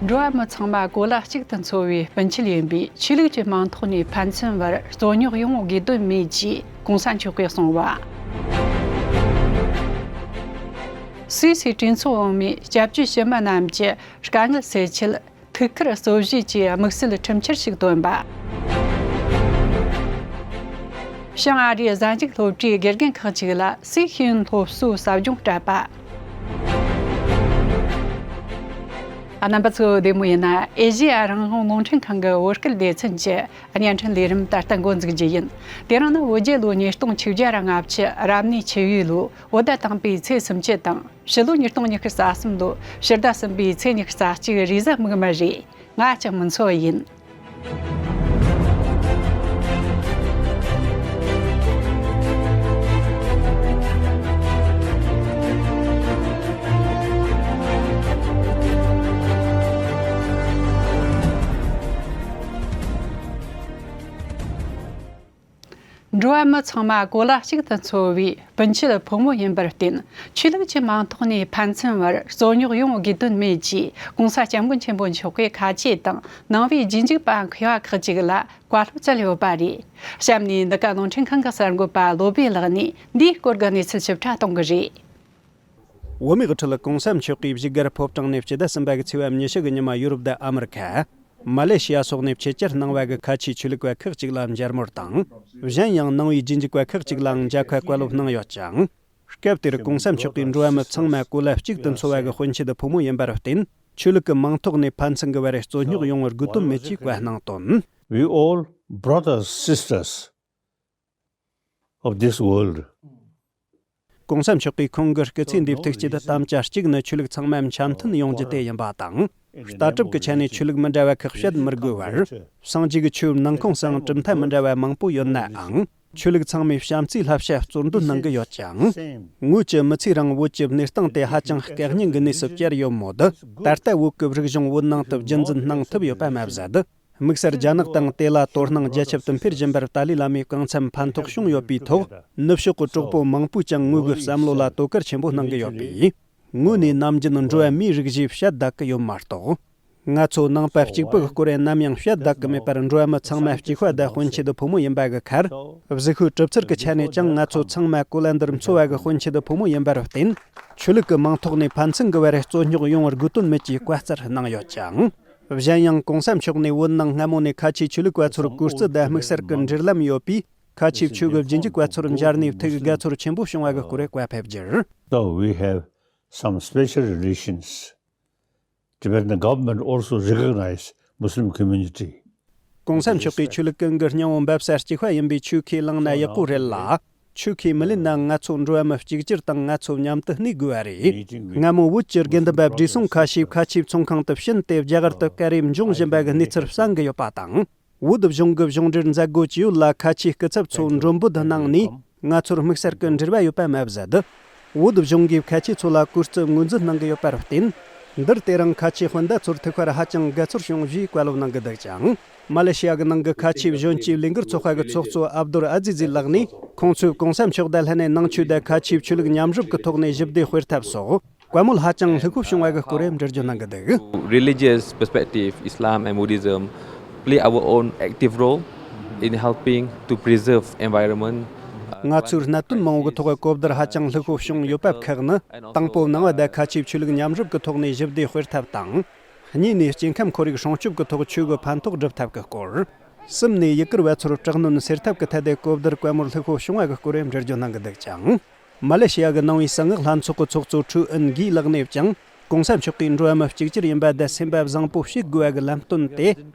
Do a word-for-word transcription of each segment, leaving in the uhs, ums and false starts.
འགྲོ་བ་མི་ཚང་མ་གོ་ལ་གཅིག་ཏུ་འཚོ་བའི་སྤུན་མཆེད་ཡིན་པས། ཆོས་ལུགས་ཀྱི་མིང་ཐོག་ནས་ཕན་ཚུན་བར་རྩོད་རྙོག་ཡོང་དགོས་དོན་མེད་ཅེས་གོང་ས་མཆོག་གིས་གསུངས་པ། སུད་སིའི་གྲོས་ཚོགས་འོག་མས་སྐྱབས་བཅོལ་ཕྱི་མི་རྣམས་ཀྱི་དཀའ་ངལ་སེལ་ཆེད་ཐུགས་ཁུར་གཙོ་བཞེས་ཀྱིས་དམིགས་བསལ་ཁྲིམས་འཆར་ཞིག་བཏོན་པ། བྱང་ཨ་རིའི་གཟའ་མཇུག་སློབ་གྲྭའི་དགེ་རྒན་ཁག་ཅིག་ལ་སུའི་ཤེས་ཡོན་སློབ་གསོའི་ཟབ་སྦྱོང་སྤྲད་པ། རྣམ་པ་ཚོ་བདེ་མོ་ཡིན་ན། ཨེ་ཤེ་ཡ་རང་དབང་རླུང་འཕྲིན་ཁང་གི་བོད་སྐད་སྡེ་ཚན་གྱི་བརྙན་འཕྲིན་ལས་རིམ་ད་ལྟ་འགོ་འཛུགས་རྒྱུ་ཡིན། དེ་རིང་ནི་བོད་རྒྱལ་ལོ་ཉིས་སྟོང་ཆིག་བརྒྱ་ར་ལྔ་བཅུ། རབ་གནས་ཆུ་ཡོས་ལོ། བོད་ཟླ་དང་པོའི་ཚེས་སུམ་ཅུ་དང་། ཕྱི་ལོ་ཉིས་སྟོང་ཉི་ཤུ་རྩ་གསུམ་ལོ། ཕྱི་ཟླ་གསུམ་པའི་ཚེས་ཉི་ཤུ་རྩ་གཅིག་རེས་གཟའ་མིག་དམར་རེད། ང་ལྕགས་མོ་མཚོ་ཡིན། འགྲོ་བ་མི་ཚང་མ་གོ་ལ་གཅིག་ཏུ་འཚོ་བའི་སྤུན་མཆེད་ཕོ་མོ་ཡིན་པར་བརྟེན། ཆོས་ལུགས་ཀྱི་མིང་ཐོག་ནས་ཕན་ཚུན་བར་རྩོད་རྙོག་ཡོང་དགོས་དོན་མེད་ཅེས་གོང་ས་སྐྱབས་མགོན་ཆེན་པོ་མཆོག་གིས་ཁ་ཆེ་དང་ནང་པའི་རྗེས་འཇུག་པ་མཁས་པ་ཁག་ཅིག་ལ་བཀའ་སློབ་སྩལ་ཡོད་པ་རེད། གཤམ་ནས་འདི་ག་རླུང་འཕྲིན་ཁང་གི་གསར་འགོད་པ་བློ་བྷེ་ལགས་ནས་འདིའི་སྐོར་གྱི་གནས་ཚུལ་ཞིབ་ཕྲ་གཏོང་གི་རེད། བོད་མིའི་དབུ་ཁྲིད་གོང་ས་མཆོག་གིས་བཞུགས་སྒར་ཕོ་བྲང་ནས་སྤྱི་ཟླ་གསུམ་པ་གི་ཚེས་པ་ཉི་ཤུ་གི་ཉི་མ་ཡུ་རོབ་དང་ཨ་མི་རི་ཁ། མ་ལེ་ཤི་ཡ་སོགས་ནས་ཆེད་བཅར་གནང་བ་གི་ཁ་ཆེའི་ཆོས་ལུགས་པ་ཁག་ཅིག་ལ་མཇལ་མོལ་དང་། གཞན་ཡང་ནང་པའི་རྗེས་འཇུག་པ་ཁག་ཅིག་ལའང་མཇལ་ཁ་བཀའ་སློབ་གནང་ཡོད་ཅིང་། སྐབས་དེར་གོང་ས་མཆོག་གིས་འགྲོ་བ་མི་ཚང་མ་གོ་ལ་གཅིག་ཏུ་འཚོ་བ་གི་སྤུན་མཆེད་ཕོ་མོ་ཡིན་པར་བརྟེན། ཆོས་ལུགས་ཀྱི་མིང་ཐོག་ནས་ཕན་ཚུན་གྱི་བར་རྩོད་རྙོག་ཡོང་བར་དགོས་དོན་མེད་ཅེས་བཀའ་གནང་དོན། We all brothers, sisters of this world. གོང་ས་མཆོག་གིས་ཁོང་གི་སྐུ་ཚེ་འདིའི་ཐུགས་བསྐྱེད་དམ་བཅའ་གཅིག་ནི་ཆོས་ལུགས་ཚང་མ་འཆམ་མཐུན་ཡོང་རྒྱུ་དེ་ཡིན་པ་དང་། ལྟ་གྲུབ་ཀྱི་ཆ་ནས་ཆོས་ལུགས་མི་འདྲ་བ་ཁག་བཤད་མི་དགོས་པར། སངས་རྒྱས་ཀྱི་ཆོས་ནང་ཁོངས་སུའང་གྲུབ་མཐའ་མི་འདྲ་བ་མང་པོ་ཡོད་ནའང་། ཆོས་ལུགས་ཚང་མས་བྱམས་བརྩེའི་བསླབ་བྱ་གཙོར་འདོན་གནང་གི་ཡོད་ཅིང་། ངོས་ཀྱི་མི་ཚེའི་རིང་བོད་ཀྱི་གནས་སྟངས་དེ་ཧ་ཅང་སྐད་སྙན་གྱི་གནས་སུ་གྱར་ཡོད་མོད། ད་ལྟ་བོད་ཀྱི་རིག་གཞུང་བོད་ནང་དུ་རྒྱུན་འཛིན་གནང་ཐུབ་ཡོད་པ་མ་ཟད། དམིགས་བསལ་རྒྱ་ནག་དང་དེ་ལ་དོ་སྣང་རྒྱ་ཁྱབ་ཏུ་འཕེལ་བཞིན་པར་ཏཱ་ལའི་བླ་མའི་རྐང་འཚམ་ཕན་ཐོགས་བྱུང་ཡོད་པའི་ཐོག་ནུབ་ཕྱོགས་ཀྱི་གྲོགས་པོ་མང་པོས་ཀྱང་ངོས་ཀྱི་བསམ་བློ་ལ་དོ་ཁུར་ཆེན་པོ་གནང་གི་ཡོད་པས། ངོས་ནས་ནམ་རྒྱུན་འགྲོ་བ་མིའི་རིགས་ཞེས་བཤད་བསྡད་ཀྱི་ཡོད་མ་གཏོགས། ང་ཚོ་ནང་པ་གཅིག་པུ་གི་སྐོར་ནམ་ཡང་བཤད་བསྡད་ཀྱི་མེད་པར། འགྲོ་བ་མི་ཚང་མ་གཅིག་པ་དང་སྤུན་མཆེད་ཕོ་མོ་ཡིན་པ་གི་ཁར། གཟུགས་པོའི་གྲུབ་ཚུལ་གྱི་ཆ་ནས་ཀྱང་ང་ཚོ་ཚང་མ་གོ་ལ་འདིར་འཚོ་བ་གི་སྤུན་མཆེད་ཕོ་མོ་ཡིན་པར་བརྟེན། ཆོས་ལུགས་ཀྱི་མིང་ཐོག་ནས་ཕན་ཚུན་གྱི་བར་རྩོད་རྙོག་ཡོང་བར་དགོས་དོན་མེད་ཅེས་བཀའ་སྩལ་གནང་ཡོད་ཅིང་། གཞན་ཡང་གོང་ས་མཆོག་ནས་བོད་ནང་སྔ་མོ་ནས་ཁ་ཆེའི་ཆོས་ལུགས་པ་ཚོར་གོ་རྩིས་དང་དམིགས་བསལ་གྱི་འབྲེལ་ལམ་ཡོད་པས། ཁ་ཆེའི་ཆོས་ཀྱི་རྗེས་འཇུག་པ་ཚོར་མཇལ་ནས་ཐུགས་དགའ་ཚོར་ཆེན་པོ་བྱུང་བ་གི་སྐོར་བཀའ་ཕེབས་རྒྱུར། So we have some special relations. Tibetan government also recognize Muslim community. གོང་ས་མཆོག་གིས་ཆོས་ལུགས་ཀུན་གྱི་སྙིང་པོ་འབབ་ས་གཅིག་པ་ཡིན་པའི་ཆོས་ཁས་བླངས་ན་ཡག་པོ་རེད་ལ། ཆོས་ཁས་མི་ལེན་ན་ང་ཚོ་འགྲོ་བ་མི་གཅིག་གྱུར་དང་ང་ཚོ་མཉམ་དུ་གནས་དགོས་པ་རེད། སྔ་མོ་བོད་ཀྱི་དགེ་འདུན་པ་བགྲེས་སོང་ཁ་ཤས་ཁ་ཆེའི་ཚོང་ཁང་དུ་ཕྱིན་ཏེ་རྒྱ་གར་དུ་སྐད་རིགས་འབྱུང་བཞིན་པ་གི་གནས་ཚུལ་གསན་གྱི་ཡོད་པ་དང་། བོད་གཞུང་གི་གཞུང་འབྲེལ་མཛད་སྒོ་ཅི་ཡོད་ལ་ཁ་ཆེའི་སྐུ་ཚབ་ཚོ་མགྲོན་འབོད་གནང་ནས་ང་ཚོར་དམིགས་བསལ་གྱི་འབྲེལ་བ་ཡོད་པ་མ་ཟད། བོད་གཞུང་གིས་ཁ་ཆེ་ཚོ་ལ་གོ་རྩིས་ངོས་འཛིན་གནང་གི་ཡོད་པར་བརྟེན། འདིར་དེ་རིང་ཁ་ཆེ་སྤུན་ཟླ་ཚོར་ཐུགས་ཁར་ཧ་ཅང་དགའ་ཚོར་བྱུང་ཞེས་བཀའ་སློབ་གནང་གི་འདུག་ཅིང་། མ་ལེ་ཤི་ཡ་གི་ནང་གི་ཁ་ཆེའི་གཞོན་སྐྱེས་ལས་འགུལ་ཚོགས་པ་གི་ཚོགས་གཙོ་ཨབ་དུར་ཨ་ཛི་ཛི་ལགས་ནས། ཁོང་ཚོས་གོང་ས་མཆོག་དང་ལྷན་ནས་ནང་ཆོས་དང་ཁ་ཆེའི་ཆོས་ལུགས་མཉམ་རུབ་ཀྱི་ཐོག་ནས་ཞི་བདེ་སྤེལ་ཐབས་སོགས། བཀའ་མོལ་ཧ་ཅང་ལྷུག་པོ་བྱུང་བ་གི་སྐོར་འགྲེལ་བརྗོད་གནང་གི་འདུག། Religious perspective, Islam and Buddhism play our own active role in helping to preserve environment. ང་ཚོས་གནད་དོན་མང་པོའི་ཐོག་གོ་བསྡུར་ཧ་ཅང་ལྷུག་པོ་བྱུང་ཡོད་པ་ཁག་ནི། དང་པོ་ནང་པ་དང་ཁ་ཆེའི་ཆོས་ལུགས་མཉམ་རུབ་ཀྱི་ཐོག་ནས་ཞི་བདེ་སྤེལ་ཐབས་དང་། གཉིས་ནས་སྐྱེ་ཁམས་ཁོར་ཡུག་སྲུང་སྐྱོབ་ཀྱི་ཐོག་ཆོས་ཀྱི་ཕན་ཐོགས་སྒྲུབ་ཐབས་ཀྱི་སྐོར། གསུམ་ནས་ཡུལ་གྱར་བ་ཚོར་དྲག་གནོན་སེལ་ཐབས་ཀྱི་ཐད་དུ་གོ་བསྡུར་བཀའ་མོལ་ལྷུག་པོ་བྱུང་བ་གི་སྐོར་འགྲེལ་བརྗོད་གནང་གི་འདུག་ཅིང་། མ་ལེ་ཤི་ཡ་གི་ནང་པའི་གསང་སྔགས་ལྷན་ཚོགས་ཀྱི་ཚོགས་གཙོ་ཁྲུའུ་ཨིན་གྱིས་ལགས་ནས་ཀྱང་། གོང་ས་མཆོག་གིས་འགྲོ་བ་མི་གཅིག་གྱུར་ཡིན་པ་དང་སེམས་པ་བཟང་པོ་བྱེད་དགོས་པ་གི་ལམ་སྟོན་དེ་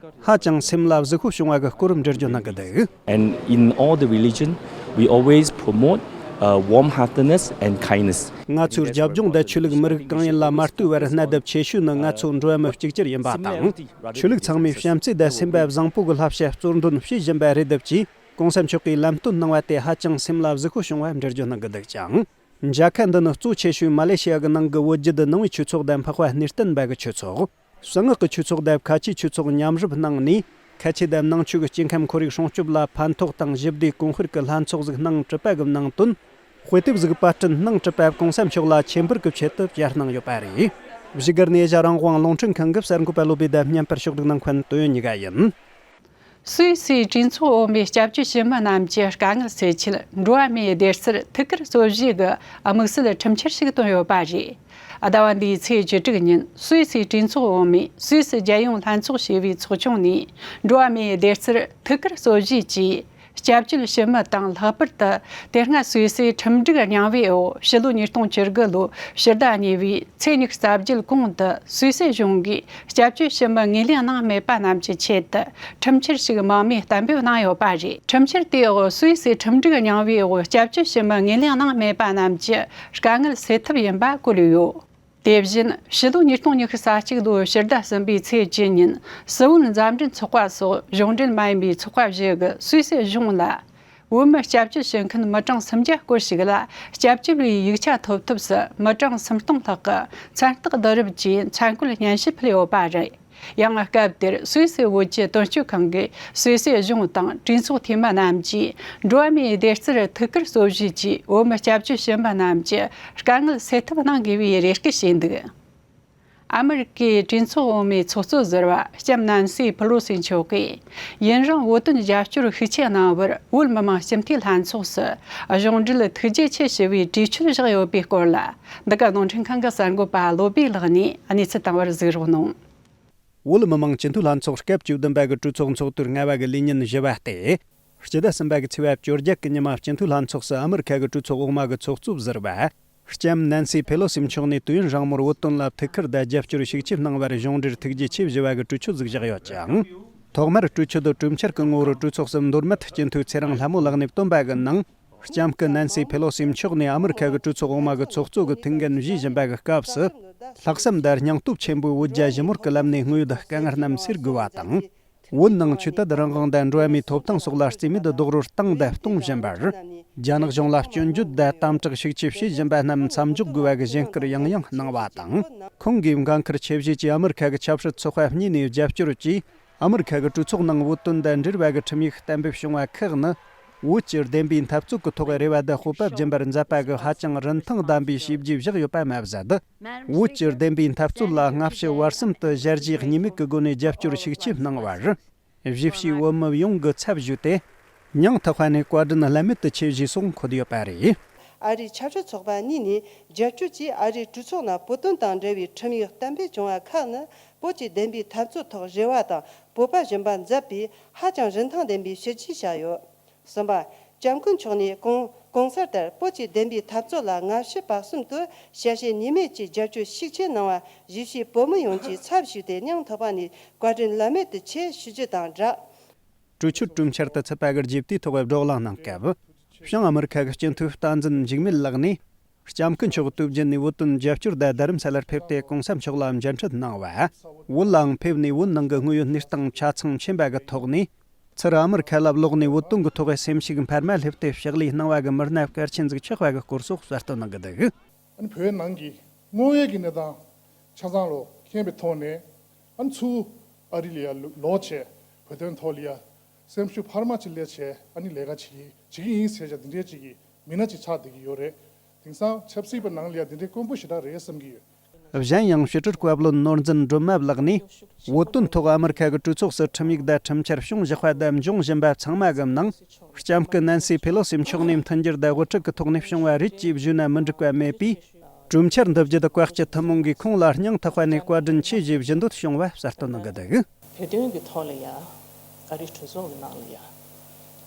ཧ་ཅང་སེམས་ལ་གཟིགས་པོ་བྱུང་བ་གི་སྐོར་འགྲེལ་བརྗོད་གནང་གི་འདུག། And in all the religion, we always promote uh, warm-heartedness and kindness. ང་ཚོའི་རྒྱབ་ལྗོངས་དང་ཆོས་ལུགས་མི་རིགས་གང་ཡིན་ལ་མ་ལྟོས་པར་གནད་དུ་ཆེ་ཤོས་ནི་ང་ཚོ་འགྲོ་བ་མི་གཅིག་གྱུར་ཡིན་པ་དང་། ཆོས་ལུགས་ཚང་མས་བྱམས་བརྩེ་དང་སེམས་པ་བཟང་པོ་གི་བསླབ་བྱ་གཙོར་འདོན་བྱེད་བཞིན་པ་རེད་འདུག་ཅེས་གོང་ས་མཆོག་གིས་ལམ་སྟོན་གནང་བ་དེ་ཧ་ཅང་སེམས་ལ་གཟིགས་པོ་བྱུང་བ་འགྲེལ་བརྗོད་གནང་གི་འདུག་ཅིང་། མཇལ་ཁ་འདི་ནི་གཙོ་ཆེ་ཤོས་མ་ལེ་ཤི་ཡ་གི་ནང་གི་བོད་བརྒྱུད་ནང་པའི་ཆོས་ཚོགས་དང་འཕགས་པ་གནས་བརྟན་པ་གི་ཆོས་ཚོགས། གསང་སྔགས་ཀྱི་ཆོས་ཚོགས་དང་ཁ་ཆེའི་ཆོས་ཚོགས་མཉམ་རུབ་གནང་ནས། ཁ་ཆེ་དང་ནང་ཆོས་ཀྱི་སྐྱེ་ཁམས་ཁོར་ཡུག་སྲུང་སྐྱོབ་ལ་ཕན་ཐོགས་དང་ཞི་བདེ་གོང་སྤེལ་གྱི་ལྷན་ཚོགས་ཟིག་གནང་གྲུབ་པ་གི་གནང་དོན། དཔེ་དེབ་ཟིག་པར་སྐྲུན་གནང་གྲུབ་པ་གོང་ས་མཆོག་ལ་ཆེད་འབུལ་གྱི་ཆེད་དུ་བསྐྱལ་གནང་ཡོད་པ་རེད། བཞུགས་སྒར་ནས་ཨེ་ཤ་རང་དབང་རླུང་འཕྲིན་ཁང་གི་གསར་འགོད་པ་བློ་བྷེ་དང་བརྙན་པར་ཕྱོགས་སྒྲིག་གནང་མཁན་དོན་ཡོད་ཉི་ག་ཡིན། སུད་སིའི་གྲོས་ཚོགས་འོག་མའི་སྐྱབས་བཅོལ་ཕྱི་མི་རྣམས་ཀྱི་དཀའ་ངལ་སེལ་ཆེད་འགྲོ་བ་མིའི་བདེ་རྩར་ཐུགས་ཁུར་གཙོ་བཞེས་ཀྱི་དམིགས་བསལ་ཁྲིམས་འཆར་ཞིག་བཏོན་ཡོད་པ་རེད། ཟླ་བ་འདིའི་ཚེས་བཅུ་དྲུག་ཉིན་སུད་སིའི་གྲོས་ཚོགས་འོག་མའི་སུད་སི་རྒྱལ་ཡོངས་ལྷན་ཚོགས་ཞེས་པའི་ཚོགས་ཆུང་ནས་འགྲོ་བ་མིའི་བདེ་རྩར་ཐུགས་ཁུར་གཙོ་བཞེས་ཀྱིས། སྐྱབས་བཅོལ་ཕྱི་མི་དང་ལྷག་པར་དུ་དེ་སྔ་སུད་སིའི་ཁྲིམས་སྒྲིག་རྙིང་བའི་འོག་ཕྱི་ལོ་ཉིས་སྟོང་བཅུ་དགུ་ལོའི་ཕྱི་ཟླ་གཉིས་པའི་ཚེས་ཉི་ཤུ་རྩ་བརྒྱད་གོང་དུ་སུད་སི་གཞུང་གིས་སྐྱབས་བཅོལ་ཕྱི་མི་ངོས་ལེན་གནང་མེད་པ་རྣམས་ཀྱི་ཆེད་དུ་ཁྲིམས་འཆར་ཞིག་མང་མོས་གཏན་འབེབས་གནང་ཡོད་པ་རེད། ཁྲིམས་འཆར་དེའི་འོག་སུད་སིའི་ཁྲིམས་སྒྲིག་རྙིང་བའི་འོག་སྐྱབས་བཅོལ་ཕྱི་མི་ངོས་ལེན་གནང་མེད་པ་རྣམས་ཀྱི་དཀའ་ངལ་སེལ་ཐབས་ཡིན་པ་བཀོད་ཡོད། དེ་བཞིན་ཕྱི་ལོ་ཉིས་སྟོང་ཉི་ཤུ་རྩ་གཅིག་ལོའི་ཕྱི་ཟླ་གསུམ་པའི་ཚེས་བཅུ་ཉིན་སུད་བོད་མཛའ་འབྲེལ་ཚོགས་པ་སོགས་གཞུང་འབྲེལ་མ་ཡིན་པའི་ཚོགས་པ་བཞི་གིས་སུད་སི་གཞུང་ལ། བོད་མི་སྐྱབས་བཅོལ་བྱེད་མཁན་མི་གྲངས་སུམ་བརྒྱ་སྐོར་ཞིག་ལ་སྐྱབས་བཅོལ་བའི་ཡིག་ཆ་ཐོབ་ཐབས་སུ་མི་གྲངས་སུམ་སྟོང་ལྷག་གི་མཚན་རྟགས་བསྡུ་རུབ་ཀྱིས་མཚན་བཀོད་སྙན་ཞུ་ཕུལ་ཡོད་པ་རེད། ཡང་སྐབས་དེར་སུད་སི་བོད་ཀྱི་དོན་གཅོད་ཁང་གིས་སུད་སི་གཞུང་དང་གྲོས་ཚོགས་འཐུས་མི་རྣམས་ཀྱིས་འགྲོ་བ་མིའི་བདེ་རྩར་ཐུགས་ཁུར་གཙོ་བཞེས་ཀྱིས་བོད་མི་སྐྱབས་བཅོལ་ཕྱི་མི་རྣམས་ཀྱི་དཀའ་ངལ་སེལ་ཐབས་གནང་དགོས་པའི་རེ་སྐུལ་བྱས་འདུག་ཨ་མི་རི་ཀའི་གྲོས་ཚོགས་འོག་མའི་ཚོགས་གཙོ་ཟུར་པ་ལྕམ་ནན་སི་ཕེ་ལོ་སི་མཆོག་གིས་ཡུན་རིང་བོད་དོན་རྒྱབ་སྐྱོར་ཤུགས་ཆེ་གནང་བར་བོད་མི་མང་སྤྱི་འཐུས་ལྷན་ཚོགས་སུ་གཞུང་འབྲེལ་ཐུགས་རྗེ་ཆེ་ཞུ་བའི་གྲོས་ཆོད་བཞག་ཡོད་པའི་སྐོར་ལ། འདི་ག་རླུང་འཕྲིན་ཁང་གི་གསར་འགོད་པ་བློ་བྷེ་ལགས་ནས་གནས་ཚུལ་བཏང་བར་གཟིགས་རོགས་གནང་། བོད་མི་མང་སྤྱི་འཐུས་ལྷན་ཚོགས་སྐབས་བཅུ་བདུན་པ་གི་གྲོས་ཚོགས་ཚོགས་དུས་ལྔ་པ་གི་ལས་ཉིན་བཞི་པ་སྟེ། སྤྱི་ཟླ་གསུམ་པ་གི་ཚེས་པ་བཅོ་བརྒྱད་གི་ཉི་མ་སྤྱི་འཐུས་ལྷན་ཚོགས་སུ་ཨ་མི་རི་ཁ་གི་གྲོས་ཚོགས་འོག་མ་གི་ཚོགས་གཙོ་ཟུར་པ། ལྕམ་ནན་སི་ཕེ་ལོ་སི་མཆོག་ནས་དུས་ཡུན་རིང་མོར་བོད་དོན་ལ་ཐུགས་ཁུར་དང་རྒྱབ་སྐྱོར་ཤུགས་ཆེ་གནང་བར་གཞུང་འབྲེལ་ཐུགས་རྗེ་ཆེ་ཞུ་བ་གི་གྲོས་ཆོད་ཟིག་བཞག་ཡོད་ཅིང་། ཐོག་མར་གྲོས་ཆོད་དུ་གྲོས་འཆར་གྱི་ངོ་བོར་གྲོས་ཚོགས་སུ་མདོ་སྨད་སྤྱི་འཐུས་ཚེ་རིང་ལྷ་མོ་ལགས་ནས་བཏོན་པ་གི་ནང་། ལྕམ་སྐུ་ནན་སི་ཕེ་ལོ་སི་མཆོག་ནས་ཨ་མི་རི་ཁ་གི་གྲོས་ཚོགས་འོག་མ་གི་ཚོགས་གཙོ་གི་ཐུགས་འགན་བཞེས་བཞིན་པ་གི་སྐབས་སུ། ལྷག་བསམ་དང་སྙིང་སྟོབས་ཆེན་པོས་བོད་རྒྱ་ཞི་མོལ་གྱི་ལམ་ནས་དངོས་ཡོད་དཀའ་ངལ་རྣམས་སེལ་དགོས་པ་དང་། བོད་ནང་ཆོས་དད་རང་དབང་དང་འགྲོ་བ་མིའི་ཐོབ་ཐང་སོགས་ལ་རྩིས་མེད་རྡོག་རོལ་བཏང་དང་གཏོང་བཞིན་པར། རྒྱ་ནག་གཞུང་ལ་སྐྱོན་བརྗོད་དང་དམ་དྲག་ཤུགས་ཆེ་བྱེད་བཞིན་པ་རྣམས་མཚམས་འཇོག་དགོས་པ་གི་གཞེན་སྐུལ་ཡང་ཡང་གནང་བ་དང་། ཁོང་གིས་འགན་འཁུར་ཆེ་བཞེས་ཀྱིས་ཨ་མི་རི་ཁ་གི་ཆབ་སྲིད་ཚོགས་པ་གཉིས་ནས་རྒྱབ་སྐྱོར་གྱིས། ཨ་མི་རི་ཁ་གི་གྲོས་ཚོགས་ནང་བོད་དོན་དང་འབྲེལ་བ་གི་ཁྲིམས་ཡིག་གཏན་འབེབས་བྱུང་བ་ཁག་ནི། བོད་ཀྱི་བདེན་པའི་འཐབ་རྩོད་ཀྱི་ཐོག་རེ་བ་དང་སྤོབས་པ་སྦྱིན་པར་མཛད་པ་གི་ཧ་ཅང་རིན་ཐང་ལྡན་པའི་བྱས་རྗེས་བཞག་ཡོད་པ་མ་ཟད། བོད་ཀྱི་བདེན་པའི་འཐབ་རྩོད་ལ་སྔ་ཕྱི་བར་གསུམ་དུ་ཞལ་བཞེས་གཉིས་མེད་ཀྱི་སྒོ་ནས་རྒྱབ་སྐྱོར་ཤུགས་ཆེ་གནང་བར། གཞིས་བྱེས་བོད་མི་ཡོངས་ཀྱི་ཚབ་ཞུས་ཏེ། སྙིང་ཐག་པ་ནས་བཀའ་དྲིན་བླ་མེད་དུ་ཆེ་ཞུས་སོགས་འཁོད་ཡོད་པ་རེད། ཨ་རིའི་ཆབ་སྲིད་ཚོགས་པ་གཉིས་ནས་རྒྱབ་སྐྱོར་གྱིས་ཨ་རིའི་གྲོས་ཚོགས་ནང་བོད་དོན་དང་འབྲེལ་བའི་ཁྲིམས་ཡིག་གཏན་འབེབས་བྱུང་བ་ཁག་ནི། བོད་ཀྱི་བདེན་པའི་འཐབ་རྩོད་ཐོག་རེ་བ་དང་སྤོབས་པ་སྦྱིན་པ་མཛད་པའི་ཧ་ཅང་རིན་ཐང་ལྡན་པའི་བྱས་རྗེས་བཞག་ཡོད། གསུམ་པ། ལྕམ་སྐུ་མཆོག་ནས་གོང་གོང་གསལ་ལྟར་བོད་ཀྱི་བདེན་པའི་འཐབ་རྩོད་ལ་སྔ་ཕྱི་བར་གསུམ་དུ་ཞལ་བཞེས་གཉིས་མེད་ཀྱི་རྒྱབ་སྐྱོར་ཤུགས་ཆེ་གནང་བར་གཞིས་བྱེས་བོད་མི་ཡོངས་ཀྱི་ཚབ་ཞུས་ཏེ་སྙིང་ཐག་པ་ནས་བཀའ་དྲིན་བླ་མེད་དུ་ཆེ་ཞུ་རྒྱུ་དང་སྦྲགས། གྲོས་ཆོད་གྲོས་འཆར་དུ་ཚུད་པ་གི་རྗེས་དེའི་ཐོག་བགྲོ་གླེང་གནང་སྐབས། བྱང་ཨ་མི་རི་ཁ་གི་སྤྱི་འཐུས་བསྟན་འཛིན་འཇིགས་མེད་ལགས་ནས། ལྕམ་སྐུ་མཆོག་སྟོབས་རྒྱལ་ནས་བོད་དོན་རྒྱབ་སྐྱོར་དང་རྡ་རམ་ས་ལར་ཕེབས་ཏེ་གོང་ས་མཆོག་ལ་མཇལ་འཕྲད་གནང་བ། བོད་ལའང་ཕེབས་ནས་བོད་ནང་གི་དངོས་ཡོད་གནས་སྟངས་ཆ་ཚང་མཁྱེན་པ་གི་ཐོག་ནས། ཚུར་ཨ་མི་རི་ཁ་ལ་ལོག་ནས་བོད་དོན་གི་ཐོག་སེམས་ཤུགས་འཕར་མ་སླེབས་ཏེ་ཕྱག་ལས་གནང་བ་གི་མི་སྣ་གལ་ཆེན་ཟིག་ཆགས་པ་གི་སྐོར་སོགས་གསལ་སྟོན་གནང་གི་འདུག་ཨ་ནི་བོད་ནང་གི་དངོས་ཡོད་ཀྱི་གནས་སྟངས་ཆ་ཚང་ལོ་མཁྱེན་པའི་ཐོག་ནས། ཨ་ནི་ཚུར་ཨ་རི་ལ་ཡ་ལོག་བྱས་བོད་དོན་ཐོག་ལ་ཡ་སེམས་ཤུགས་འཕར་མ་ཅིག་སླེབས་བྱས་ཨ་ནི་ལས་ཀ་བྱེད་ཀྱི་བྱེད་ཀྱི་ཡིན་ཟེར་བྱས་འདི་འདྲའི་ཅིག་གི་མི་སྣ་ཅིག་ཆགས་བསྡད་ཀྱི་ཡོད་རེད། དེང་སང་ཆབ་སྲིད་པ་ནང་ལ་ཡ་འདི་འདྲའི་དཀོན་པོ་ཞེ་དྲག་རེད་བསམ་གྱི་ཡོད། གཞན་ཡང་ཕྱི་དྲིལ་བཀའ་བློན་ནོར་འཛིན་སྒྲོལ་མ་ལགས་ནས་བོད་དོན་ཐོག་ཨ་མི་རི་ཁ་གི་གྲོས་ཚོགས་སུ་ཁྲིམས་ཡིག་དང་ཁྲིམས་འཆར་བྱུང་བཞག་པ་དང་འབྱུང་བཞིན་པ་ཚང་མ་གི་ནང་ལྕམ་སྐུ་ནན་སི་ཕེ་ལོ་སི་མཆོག་ནས་མཐུན་འགྱུར་དང་དབུ་ཁྲིད་ཀྱི་ཐོག་ནས་བྱུང་བ་རེད་ཅེས་ཞུས་ན་མི་འགྲིག་པ་མེད་པས། གྲོས་འཆར་འདི་བརྒྱུད་བཀའ་སྤྱི་ཐུན་མོང་གིས་ཁོང་ལ་སྙིང་ཐག་པ་ནས་བཀའ་དྲིན་ཆེ་ཞེས་ཞུ་འདོད་བྱུང་བ་གསལ་སྟོན་གནང་གི་འདུག་བོད་དོན་གྱི་ཐོག་ལ་ཡ། ཨ་རིའི་གྲོས་ཚོགས་ཀྱི་ནང་ལ་ཡ།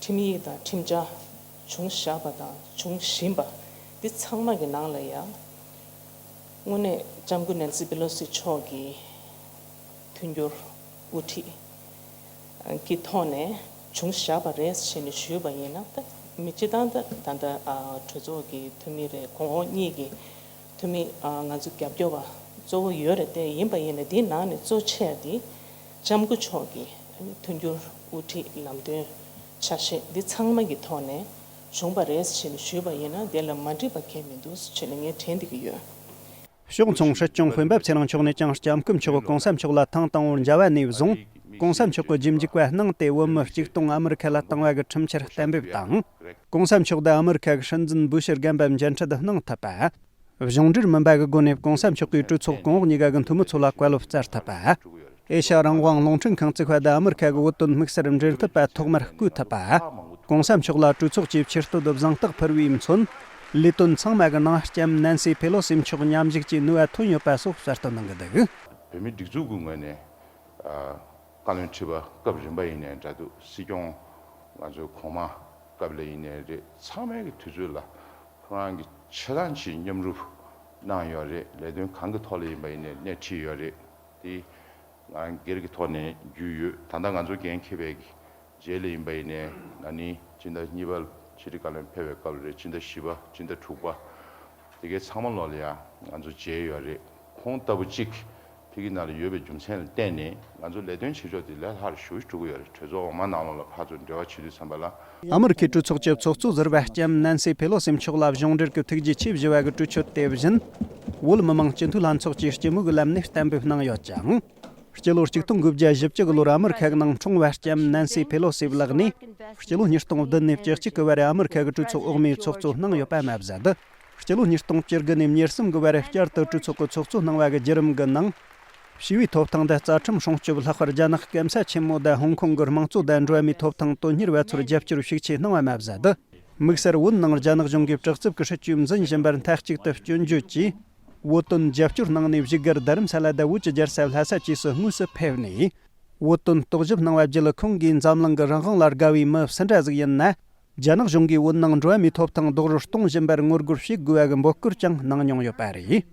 ཁྲིམས་ཡིག་དང་ཁྲིམས་འཆར་བྱུང་བཞག་པ་དང་བྱུང་བཞིན་པ། འདི་ཚང་མ་གི་ནང་ལ་ཡ། དངོས་གནས་ལྕམ་སྐུ་ནན་སི་པེ་ལོ་སི་མཆོག་གིས་མཐུན་འགྱུར་དབུ་ཁྲིད་ཀྱི་ཐོག་ནས་བྱུང་བཞག་པ་རེད་ཟེར་ནས་ཞུས་པ་ཡིན་ན། ད་མི་སྤྱི་བཏང་ད་ད་ལྟ་ཨ་གྲོས་ཚོགས་ཀྱི་འཐུས་མི་རེད། གོང་འོག་གཉིས་ཀྱི་འཐུས་མི་ཨ་ང་ཚོ་རྒྱབ་སྐྱོར་བ་གཙོ་བོ་ཡོད་རེད་དེ། ཡིན་པ་ཡིན་ན་འདིའི་ནང་ནས་གཙོ་ཆེ་བ་འདི་ལྕམ་སྐུ་མཆོག་གི་མཐུན་འགྱུར་དབུ་ཁྲིད་ལམ་སྟོན་ཆ་ཤས་འདི་ཚང་མ་གི་ཐོག་ནས་བྱུང་བ་རེད་ཟེར་ནས་ཞུས་པ་ཡིན་ན་དེ་ལ་མ་འགྲིག་པ་གང་ཡང་མི་འདུག་ཟེར་ནས་ངས་དྲན་བསྡད་ཀྱི་ཡོད། ཕྱོགས་མཚུངས་སྲིད་སྐྱོང་སྤེན་པ་ཚེ་རིང་མཆོག་ནས་ཀྱང་ལྕམ་སྐུ་མཆོག་གོང་ས་མཆོག་ལ་ཐེངས་དང་པོར་མཇལ་བ་ནས་བཟུང་། གོང་ས་མཆོག་གི་ཇུས་འཇུག་པ་གནང་སྟེ་བོད་མི་གཅིག་སྟོང་ཨ་མི་རི་ཁ་ལ་བཏང་བ་གི་ཁྲིམས་འཆར་གཏན་འབེབས་དང་། གོང་ས་མཆོག་དང་ཨ་མི་རི་ཁ་གི་སྲིད་འཛིན་བུ་ཤི་རྒན་པ་མཇལ་འཕྲད་གནང་ཐུབ་པ། གཞུང་འབྲེལ་མིན་པ་གི་སྒོ་ནས་གོང་ས་མཆོག་གིས་གྲོས་ཚོགས་གོང་འོག་གཉིས་ཀ་གི་འཐུས་མི་ཚོ་ལ་བཀའ་སློབ་སྩལ་ཐུབ་པ། ཨེ་ཤ་རང་དབང་རླུང་འཕྲིན་ཁང་བཙུགས་པ་དང་ཨ་མི་རི་ཁ་གི་བོད་དོན་དམིགས་བསལ་འབྲེལ་མཐུད་པ་ཐོག་མར་བསྐོས་ཐུབ་པ། གོང་ས་མཆོག་ལ་གྲོས་ཚོགས་ཀྱི་ཆེ་བསྟོད་གཟེངས་རྟགས་ཕུལ་བའི་མཚོན། ལས་དོན་ཚང་མ་གི་ནང་ལྕམ་ནན་སི་ཕེ་ལོ་སི་མཆོག་མཉམ་ཞུགས་ཀྱིས་ནུས་པ་ཐོན་ཡོད་པ་སོགས་གསལ་སྟོན་གནང་གི་འདུག་བོད་མིའི་སྒྲིག་འཛུགས་ཀྱི་ངོས་ནས། ཨ། བཀའ་བློན་ཁྲི་པ་སྐབས་རིམ་པ་ཡིན་ནའི་འདྲ་འདུག་སྲིད་སྐྱོང་ང་ཚོའི་གོང་མ་སྐབས་ལ་ཡིན་ནའི་རེད། ཚང་མའི་གི་དུས་ཚོད་ལ་ཁོ་རང་གིས་ཆེ་ཐག་ཆེའི་མཉམ་རུབ་གནང་ཡོད་རེད། ལས་དོན་གང་གི་ཐོག་ལ་ཡིན་པ་ཡིན་ནའི་སྣེ་ཁྲིད་ཡོད་རེད། དེ་ང་སྒེར་གྱི་ཐོག་ནས་རྒྱུས་ཡོད། ད་ལྟ་ང་ཚོ་འགན་འཁྱེར་བའི་གི་རྗེས་ལ་ཡིན་པ་ཡིན་ནའི་ན་ནིང་སྤྱི་ཟླ་གཉིས་པ་ཕྱི་དྲིལ་བཀའ་བློན་ཕེབས་པའི་སྐབས་རེད། སྤྱི་ཟླ་བཞི་པ། སྤྱི་ཟླ་དྲུག་པ། དེ་གའི་ཚང་མ་ལོག་ལ་ཡང་ང་ཚོ་མཇལ་ཡོད་རེད། ཁོང་ལྟ་བུ་གཅིག་ཕ་གི་ནང་ལ་ཡོད་པའི་རྒྱུ་མཚན་ལ་བརྟེན་ནས་ང་ཚོ་ལས་དོན་བྱེད་ཕྱོགས་དེ་ལས་སླ་རུ་ཞེ་པོ་ཅིག་འགྲོ་གི་ཡོད་རེད། གྲོས་ཚོགས་འོག་མ་ནང་ལོགས་ལ་ཕར་ཚུར་འབྲེལ་བ་བྱེད་དུས་ཙམ་པ་ལ། ཨ་མི་རི་ཁའི་གྲོས་ཚོགས་ཀྱི་ཚོགས་གཙོ་ཟུར་པ་ལྕམ་ནན་སི་ཕེ་ལོ་སི་མཆོག་ལ་གཞུང་འབྲེལ་གྱི་ཐུགས་རྗེ་ཆེ་ཞུ་བ་གི་གྲོས་ཆོད་དེ་བཞིན། བོད་མི་མང་སྤྱི་འཐུས་ལྷན་ཚོགས་ཀྱི་སྤྱི་མོས་ཀྱི་ལམ་ནས་གཏན་འབེབས་གནང་ཡོད་ཅིང་། སྤྱི་ལོ་གཅིག་སྟོང་དགུ་བརྒྱ་བཞི་བཅུ་གི་ལོར་ཨ་མི་རི་ཁ་གི་ནང་འཁྲུངས་པ་ལྕམ་ནན་སི་ཕེ་ལོ་སིའི་ལག་ནས། སྤྱི་ལོ་ཉིས་སྟོང་བདུན་ནས་བཅུ་གཅིག་གི་བར་ཨ་མི་རི་ཁ་གི་གྲོས་ཚོགས་འོག་མའི་ཚོགས་གཙོ་གནང་ཡོད་པ་མ་ཟད། སྤྱི་ལོ་ཉིས་སྟོང་བཅུ་དགུ་ནས་ཉེར་གསུམ་གི་བར་བསྐྱར་དུ་གྲོས་ཚོགས་ཀྱི་ཚོགས་གཙོ་གནང་བ་གི་བརྒྱུད་རིམ་གྱི་ནང་། ཞི་བའི་ཐོབ་ཐང་དང་རྩ་ཁྲིམས་སྲུང་སྐྱོབ། ལྷག་པར་རྒྱ་ནག་སྐམ་ས་ཆེན་མོ་དང་ཧོང་ཀོང་གི་དམངས་གཙོ་དང་འགྲོ་བ་མིའི་ཐོབ་ཐང་དོན་གཉེར་བ་ཚོར་རྒྱབ་སྐྱོར་ཤུགས་ཆེ་གནང་བ་མ་ཟད། དམིགས་བསལ་བོད་ནང་རྒྱ་ནག་གཞུང་གིས་དྲག་རྩུབ་ཀྱི་སྲིད་བྱུས་འཛིན་བཞིན་པར་མཐའ་གཅིག་ཏུ་སྐྱོན་བརྗོད་ཀྱིས། བོད་དོན་རྒྱབ་སྐྱོར་གནང་ནས་བཞུགས་སྒར་རྡ་རམ་ས་ལ་དང་བོད་ཀྱི་རྒྱལ་ས་ལྷ་ས་བཅས་སུ་དངོས་སུ་ཕེབས་ནས། བོད་དོན་རྟོག་ཞིབ་གནང་བ་བརྒྱུད། ཁོང་གིས་འཛམ་གླིང་གི་རང་དབང་ལ་དགའ་བའི་མི་སུ་འདྲ་ཟིག་ཡིན་ན། རྒྱ་ནག་གཞུང་གིས་བོད་ནང་འགྲོ་བ་མིའི་ཐོབ་ཐང་རྡོག་རོལ་གཏོང་བཞིན་པར་ངོ་རྒོལ་བྱེད་དགོས་པ་གི་འབོད་སྐུལ་ཀྱང་གནང་མྱོང་ཡོད་པ་རེད།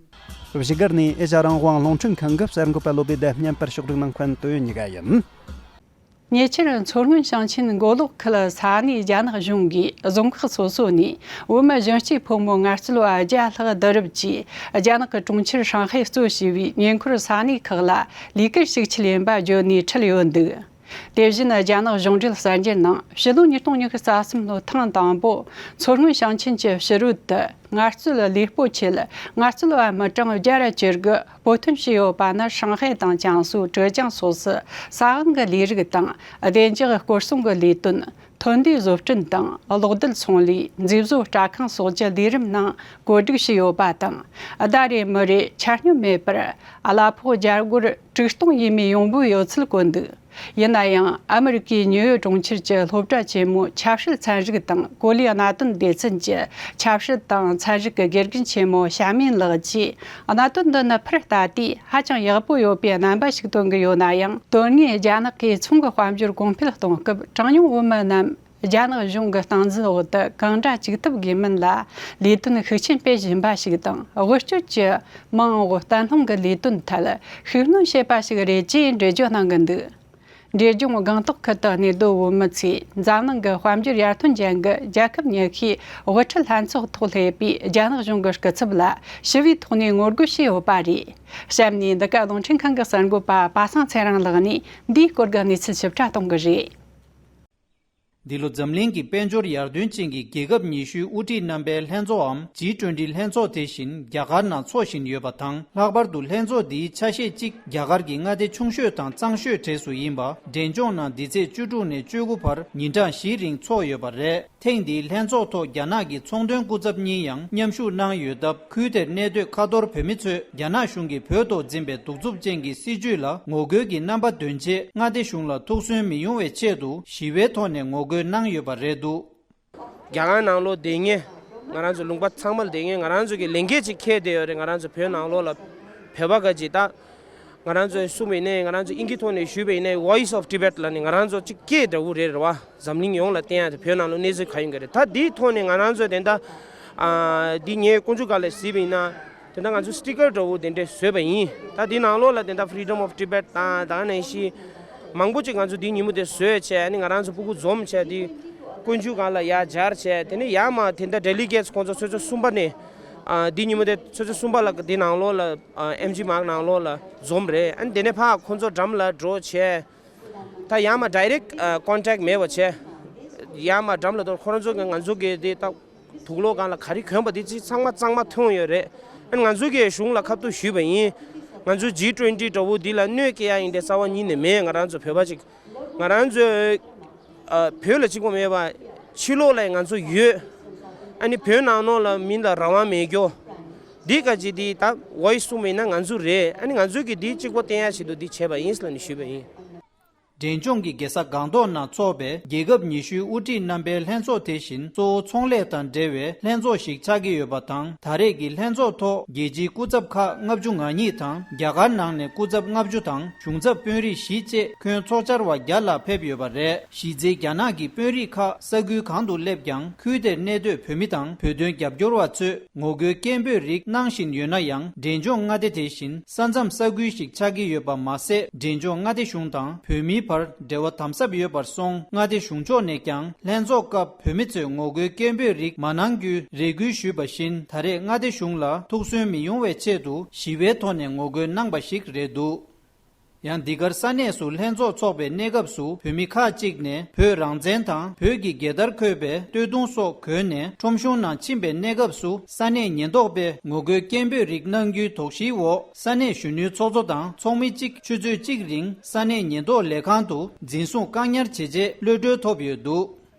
བཞུགས་སྒར་ནས་ཨེ་ཤ་རང་དབང་རླུང་འཕྲིན་ཁང་གི་གསར་འགོད་པ་བློ་བདེ་དང་བརྙན་པར་ཕྱོགས་སྒྲིག་གནང་མཁན་དོན་གཉིས་ཀ་ཡིན། ཉེ་ཆར་མཚོ་སྔོན་ཞིང་ཆེན་མགོ་ལོག་ཁུལ་ས་གནས་རྒྱ་ནག་གཞུང་གིས་རྫོང་ཁག་སོ་སོ་ནས་བོད་མི་གཞོན་སྐྱེས་ཕོ་མོ་ངལ་རྩོལ་བ་བརྒྱ་ལྷག་བསྡུ་རུབ་ཀྱིས་རྒྱ་ནག་གི་གྲོང་ཁྱེར་ཧྲང་ཧའེ་གཙོ་བྱས་པའི་ཉེ་འཁོར་ས་གནས་ཁག་ལ་ལས་ཀར་ཞུགས་ཆེད་ཡིན་པ་བརྗོད་ནས་ཁྲིད་ཡོད་འདུག་དེ་བཞིན་རྒྱ་ནག་གཞུང་འབྲེལ་གསར་འགྱུར་ནང་ཕྱི་ལོ་ཉིས་སྟོང་ཉི་ཤུ་རྩ་གསུམ་ལོའི་ཐེངས་དང་པོ་མཚོ་སྔོན་ཞིང་ཆེན་གྱི་ཕྱི་རོལ་དུ། ངལ་རྩོལ་ལས་སྤོ་ཆེད་ངལ་རྩོལ་བ་མི་གྲངས་བརྒྱ་ར་བཅུ་དགུ་སྤོ་ཐོན་བྱས་ཡོད་པ་ནི་ཧྲང་ཧའེ་དང་ཅང་སུའུ། ཀྲེ་ཅང་སོགས་སུ་ས་དབང་གི་ལས་རིགས་དང་བདེ་འཇགས་སྐོར་སྲུང་གི་ལས་དོན། ཐོན་ལས་བཟོ་སྐྲུན་དང་གློག་རྡུལ་ཚོང་ལས། མཛེས་བཟོ་སྐྲ་ཁང་སོགས་ཀྱི་ལས་རིམ་ནང་བཀོད་སྒྲིག་བྱས་ཡོད་པ་དང་། ཟླ་རེ་མི་རེ་ཆ་སྙོམས་མེད་པར་གླ་ཕོགས་རྒྱ་སྒོར་དྲུག་སྟོང་ཡས་མས་ཡོང་འབོལ་ཡོད་ཚུལ་བཀོད་འདུག་ཡིན་ན་ཡང་ཨ་མི་རི་ཀའི་ཉིའུ་ཡོག་གྲོང་ཁྱེར་གྱི་སློབ་གྲྭ་ཆེན་མོའི་ཆབ་སྲིད་ཚན་རིག་དང་གོ་ལའི་གནད་དོན་སྡེ་ཚན་གྱི་ཆབ་སྲིད་དང་ཚན་རིག་གི་དགེ་རྒན་ཆེན་མོ་ཞྭ་མིན་ལགས་ཀྱིས། གནད་དོན་འདི་ནི་ཕར་ལྟ་དུས་ཧ་ཅང་ཡག་པོ་ཡོད་པའི་རྣམ་པ་ཞིག་སྟོན་གྱི་ཡོད་ན་ཡང་། དོན་དངོས་རྒྱ་ནག་གིས་ཚོང་གི་དཔལ་འབྱོར་གོང་འཕེལ་གཏོང་སྐབས་གྲངས་ཉུང་བོད་མི་རྣམས་རྒྱ་ནག་གཞུང་གི་སྟངས་འཛིན་འོག་ཏུ་གང་འདྲ་ཅིག་ཐུབ་དགོས་མིན་ལ་ལས་དོན་ཤུགས་ཆེན་སྤེལ་བཞིན་པ་ཞིག་དང་། དབུལ་སྐྱོར་གྱི་མ་འོངས་བརྟན་ལྷིང་གི་ལས་དོན་ཐད་ཤུགས་སྣོན་བྱེད་པ་ཞིག་རེད་ཅེས་འགྲེལ་བརྗོད་གནང་གི་འདུག་འབྲས་ལྗོངས་སྒང་ཏོག་ཁུལ་དུ་གནས་སྡོད་བོད་མི་ཚོས་འཛམ་གླིང་གི་དཔལ་འབྱོར་ཡར་ཐོན་ཅན་གྱི་རྒྱལ་ཁབ་ཉི་ཤུའི་དབུ་ཁྲིད་ལྷན་ཚོགས་ཐོག་སླེབས་པའི་རྒྱ་ནག་གཞུང་གི་སྐུ་ཚབ་ལ་ཞི་བའི་ཐོག་ནས་ངོ་རྒོལ་བྱས་ཡོད་པ་རེད། གཤམ་ནས་འདི་ག་རླུང་འཕྲིན་ཁང་གི་གསར་འགོད་པ་པ་སངས་ཚེ་རིང་ལགས་ནས་འདིའི་སྐོར་གྱི་གནས་ཚུལ་ཞིབ་ཕྲ་གཏོང་གི་རེད། འདི་ལོ་འཛམ་གླིང་གི་དཔལ་འབྱོར་ཡར་ཐོན་ཅན་གྱི་རྒྱལ་ཁབ་ཉི་ཤུའི་དབུ་ཁྲིད་རྣམ་པའི་ལྷན་ཚོགས་འམ་ཇི་ཊུ་ཝེན་ཊི་ལྷན་ཚོགས་དེ་བཞིན་རྒྱ་གར་ནང་འཚོགས་བཞིན་ཡོད་པ་དང་། ལྷག་པར་དུ་ལྷན་ཚོགས་འདིའི་ཆ་ཤས་གཅིག་རྒྱ་གར་གྱི་མངའ་སྡེ་ཆུང་ཤོས་དང་གཙང་ཤོས་གྲས་སུ་ཡིན་པ་འབྲས་ལྗོངས་ནང་འདི་ཚེས་བཅུ་དྲུག་ནས་བཅུ་དགུ་བར་ཉིན་གྲངས་བཞིའི་རིང་འཚོགས་ཡོད་པ་རེད། ཐེངས་འདིའི་ལྷན་ཚོགས་ཐོག་རྒྱ་ནག་གི་ཚོང་དོན་སྐུ་ཚབ་གཉིས་ཡང་མཉམ་ཞུགས་གནང་ཡོད་སྟབས། ཁུལ་དེར་གནས་སྡོད་ཁ་ཐོར་བོད་མི་ཚོས་རྒྱ་ནག་གཞུང་གིས་བོད་ཐོག་འཛིན་པའི་གདུག་རྩུབ་ཅན་གྱི་སྲིད་བྱུས་ལ་ངོ་རྒོལ་གྱི་རྣམ་པ་འདོན་ཆེད། མངའ་སྡེ་གཞུང་ལ་ཐུགས་སུན་མི་ཡོང་བའི་ཆེད་དུ་ཞི་བའི་ཐོག་ནས་ངོ་རྒོལ་གནང་ཡོད་པ་རེད་འདུག་རྒྱ་གར་ནང་ལོགས་བསྡད་མཁན་ང་རང་ཚོ་ལུང་པ་ཚང་མར་བསྡད་མཁན་ང་རང་ཚོ་གི་ལས་འགན་ཅིག་འཁྱེར་བསྡད་ཡོད་རེད། ང་རང་ཚོ་བོད་ནང་ལོགས་ལ་བོད་པ་ག་ཅིག་ད། ང་རང་ཚོས་གསུངས་པ་ཡིན་ནའི་ང་རང་ཚོ་དབྱིན་ཇིའི་ཐོག་ནས་ཞུས་པ་ཡིན་ནའི་Voice of Tibet ལབ་ནས་ང་རང་ཚོ་གཅིག་སྐད་འདྲ་བོ་རེད་རེད་བ། འཛམ་གླིང་ཡོངས་ལ་བསྟན་ཡག་དེ་བོད་ནང་ལ་གནས་ཚུལ་ག་ཡོང་གི་རེད། ད་འདིའི་ཐོག་ནས་ང་རང་ཚོས་དེ་འདྲ་ཨ་འདི་ངས་དཀོན་མཆོག་སྒང་ལ་གཟིགས་པ་ཡིན་ན་དེ་འདྲ་ང་ཚོ་སི་ཊི་ཀར་འདྲ་བོ་དེ་འདྲས་བཟོས་པ་ཡིན། ད་འདི་ནང་ལོགས་ལ་དེ་འདྲ་Freedom of Tibet དང་ད་ག་ནང་བཞིན་མང་པོ་ཅིག་ང་ཚོ་འདི་ཉིན་མོ་དེ་བཟོས་བྱས་ཨ་ནི་ང་རང་ཚོ་སྤུ་གུ་འཛོམས་བྱས་འདི་དཀོན་མཆོག་སྒང་ལ་ཡར་སྦྱར་བྱས་དེ་ནས་ཡར་མར་དེ་འདྲ་delegates ཁོང་ཚོ་ཚོད་ཚོད་གསུམ་པ་ནས་ཨ་འདི་ཉིན་མོ་དེ་ཚོད་ཚོད་གསུམ་པ་ལ་འདི་ནང་ལོགས་ལ་ཨ་ཨེམ་ཇི་མཱག་ནང་ལོགས་ལ་འཛོམས་རེད། ཨ་ནི་དེ་ནས་ཕར་ཁོང་ཚོ་འགྲམ་ལ་འགྲོ་བྱས། ད་ཡར་མར་direct ཨ་contact མེད་པ་བྱས། ཡར་མར་འགྲམ་ལ་འགྲོ་ཁོ་རང་ཚོ་གི་ང་ཚོ་གི་དེ་ད་དུག་ལོག་སྒང་ལ་ག་རེ་གྱོན་པ་དེ་ཚོ་ཚང་མ་གཙང་མ་ཐོན་ཡོད་རེད། ཨ་ནི་ང་ཚོ་གི་གཞུང་ལ་ཁ་ཐུག་ཞུས་པ་ཡིན། ང་ཚོ་G twenty འདྲ་བོ་འདི་ལ་གནོད་སྐྱེལ་ཡ་ཡིན་དེ་རྩ་བ་ཉིད་ནས་མེད། ང་རང་ཚོ་བོད་པ་ཅིག་ང་རང་ཚོ་ཨ་བོད་ལ་གཅིག་པོ་མེད་པ་ཕྱི་ལོགས་ལ་ང་ཚོ་ཡོད། ཨ་ནི་བོད་ནང་ལོགས་ལ་མི་ལ་རང་དབང་མེད་རྒྱུ། འདི་ག་ཅི་འདི་ད་ཝོ་ཡི་སི་གསུངས་པ་ཡིན་ན་ང་ཚོ་རེད། ཨ་ནི་ང་ཚོ་གི་འདི་གཅིག་པོ་བསྟན་ཡ་ཆེད་དུ་འདི་བྱས་པ་ཡིན་ལབ་ནས་ཞུས་པ་ཡིན། འབྲས་ལྗོངས་ཀྱི་རྒྱལ་ས་སྒང་ཏོག་ནང་འཚོགས་པའི་རྒྱལ་ཁབ་ཉི་ཤུའི་དབུ་ཁྲིད་རྣམ་པའི་ལྷན་ཚོགས་དེ་བཞིན་གཙོ་བོ་ཚོང་ལས་དང་འབྲེལ་བའི་ལྷན་ཚོགས་ཤིག་ཆགས་ཀྱི་ཡོད་པ་དང་། ད་རེས་ཀྱི་ལྷན་ཚོགས་ཐོག་རྒྱལ་སྤྱིའི་སྐུ་ཚབ་ཁག་ལྔ་བཅུ་ང་གཉིས་དང་། རྒྱ་གར་ནང་ནས་སྐུ་ཚབ་ལྔ་བཅུ་དང་གཞུང་ཚབ་དཔོན་རིགས་བཞི་བཅས་ཁྱོན་ཚོགས་བཅར་བ་བརྒྱ་ལྷག་ཕེབས་ཡོད་པ་རེད། གཞི་རྩའི་རྒྱ་ནག་གི་དཔོན་རིགས་ཁག་ས་ཁུལ་གང་དུ་སླེབས་ཀྱང་ཁུལ་དེར་གནས་སྡོད་བོད་མི་དང་བོད་དོན་རྒྱབ་སྐྱོར་བ་ཚོས་ངོ་རྒོལ་སྐད་འབོད་རིགས་གནང་བཞིན་ཡོད་ན་ཡང་། འབྲས་ལྗོངས་མངའ་སྡེ་དེ་བཞིན་ས་མཚམས་ས་ཁུལ་ཞིག་ཆགས་ཀྱི་ཡོད་པ་མ་ཟད། འབྲས་ལྗོངས་མངའ་སྡེ་གཞུང་དང་བོད་མིའི་བར་འབྲེལ་བ་དམ་ཟབ་ཡོད་པར་སོང་། མངའ་སྡེ་གཞུང་ཕྱོགས་ནས་ཀྱང་ལྷན་ཚོགས་སྐབས་བོད་མི་ཚོས་ངོ་རྒོལ་སྐད་འབོད་རིགས་མ་གནང་རྒྱུའི་རེ་སྐུལ་ཞུས་པ་བཞིན། ད་རེས་མངའ་སྡེ་གཞུང་ལ་ཐུགས་སུན་མི་ཡོང་བའི་ཆེད་དུ་ཞི་བའི་ཐོག་ནས་ངོ་རྒོལ་གནང་པ་ཞིག་རེད་འདུག། ཡང་འདི་གར་ས་གནས་སུ་ལྷན་ཚོགས་འཚོགས་པའི་གནས་སྐབས་སུ་བོད་མི་ཁག་ཅིག་ནས་བོད་རང་བཙན་དང་བོད་ཀྱི་རྒྱལ་དར་འཁོད་པའི་སྟོད་ཐུང་སོགས་གོན་ནས་ཁྲོམ་གཞུང་ནང་ཕྱིན་པའི་གནས་སྐབས་སུ། ས་གནས་ཉེན་རྟོག་པས་ངོ་རྒོལ་སྐད་འབོད་རིགས་གནང་རྒྱུའི་དོགས་གཞིའི་འོག་ས་གནས་གཞོན་ནུའི་ཚོགས་གཙོ་དང་ཚོགས་མི་གཅིག་ཆུ་ཚོད་གཅིག་རིང་ས་གནས་ཉེན་རྟོག་ལས་ཁང་དུ་འཛིན་བཟུང་བཀག་ཉར་བྱས་རྗེས་གློད་གྲོལ་ཐོབ་ཡོད་འདུག།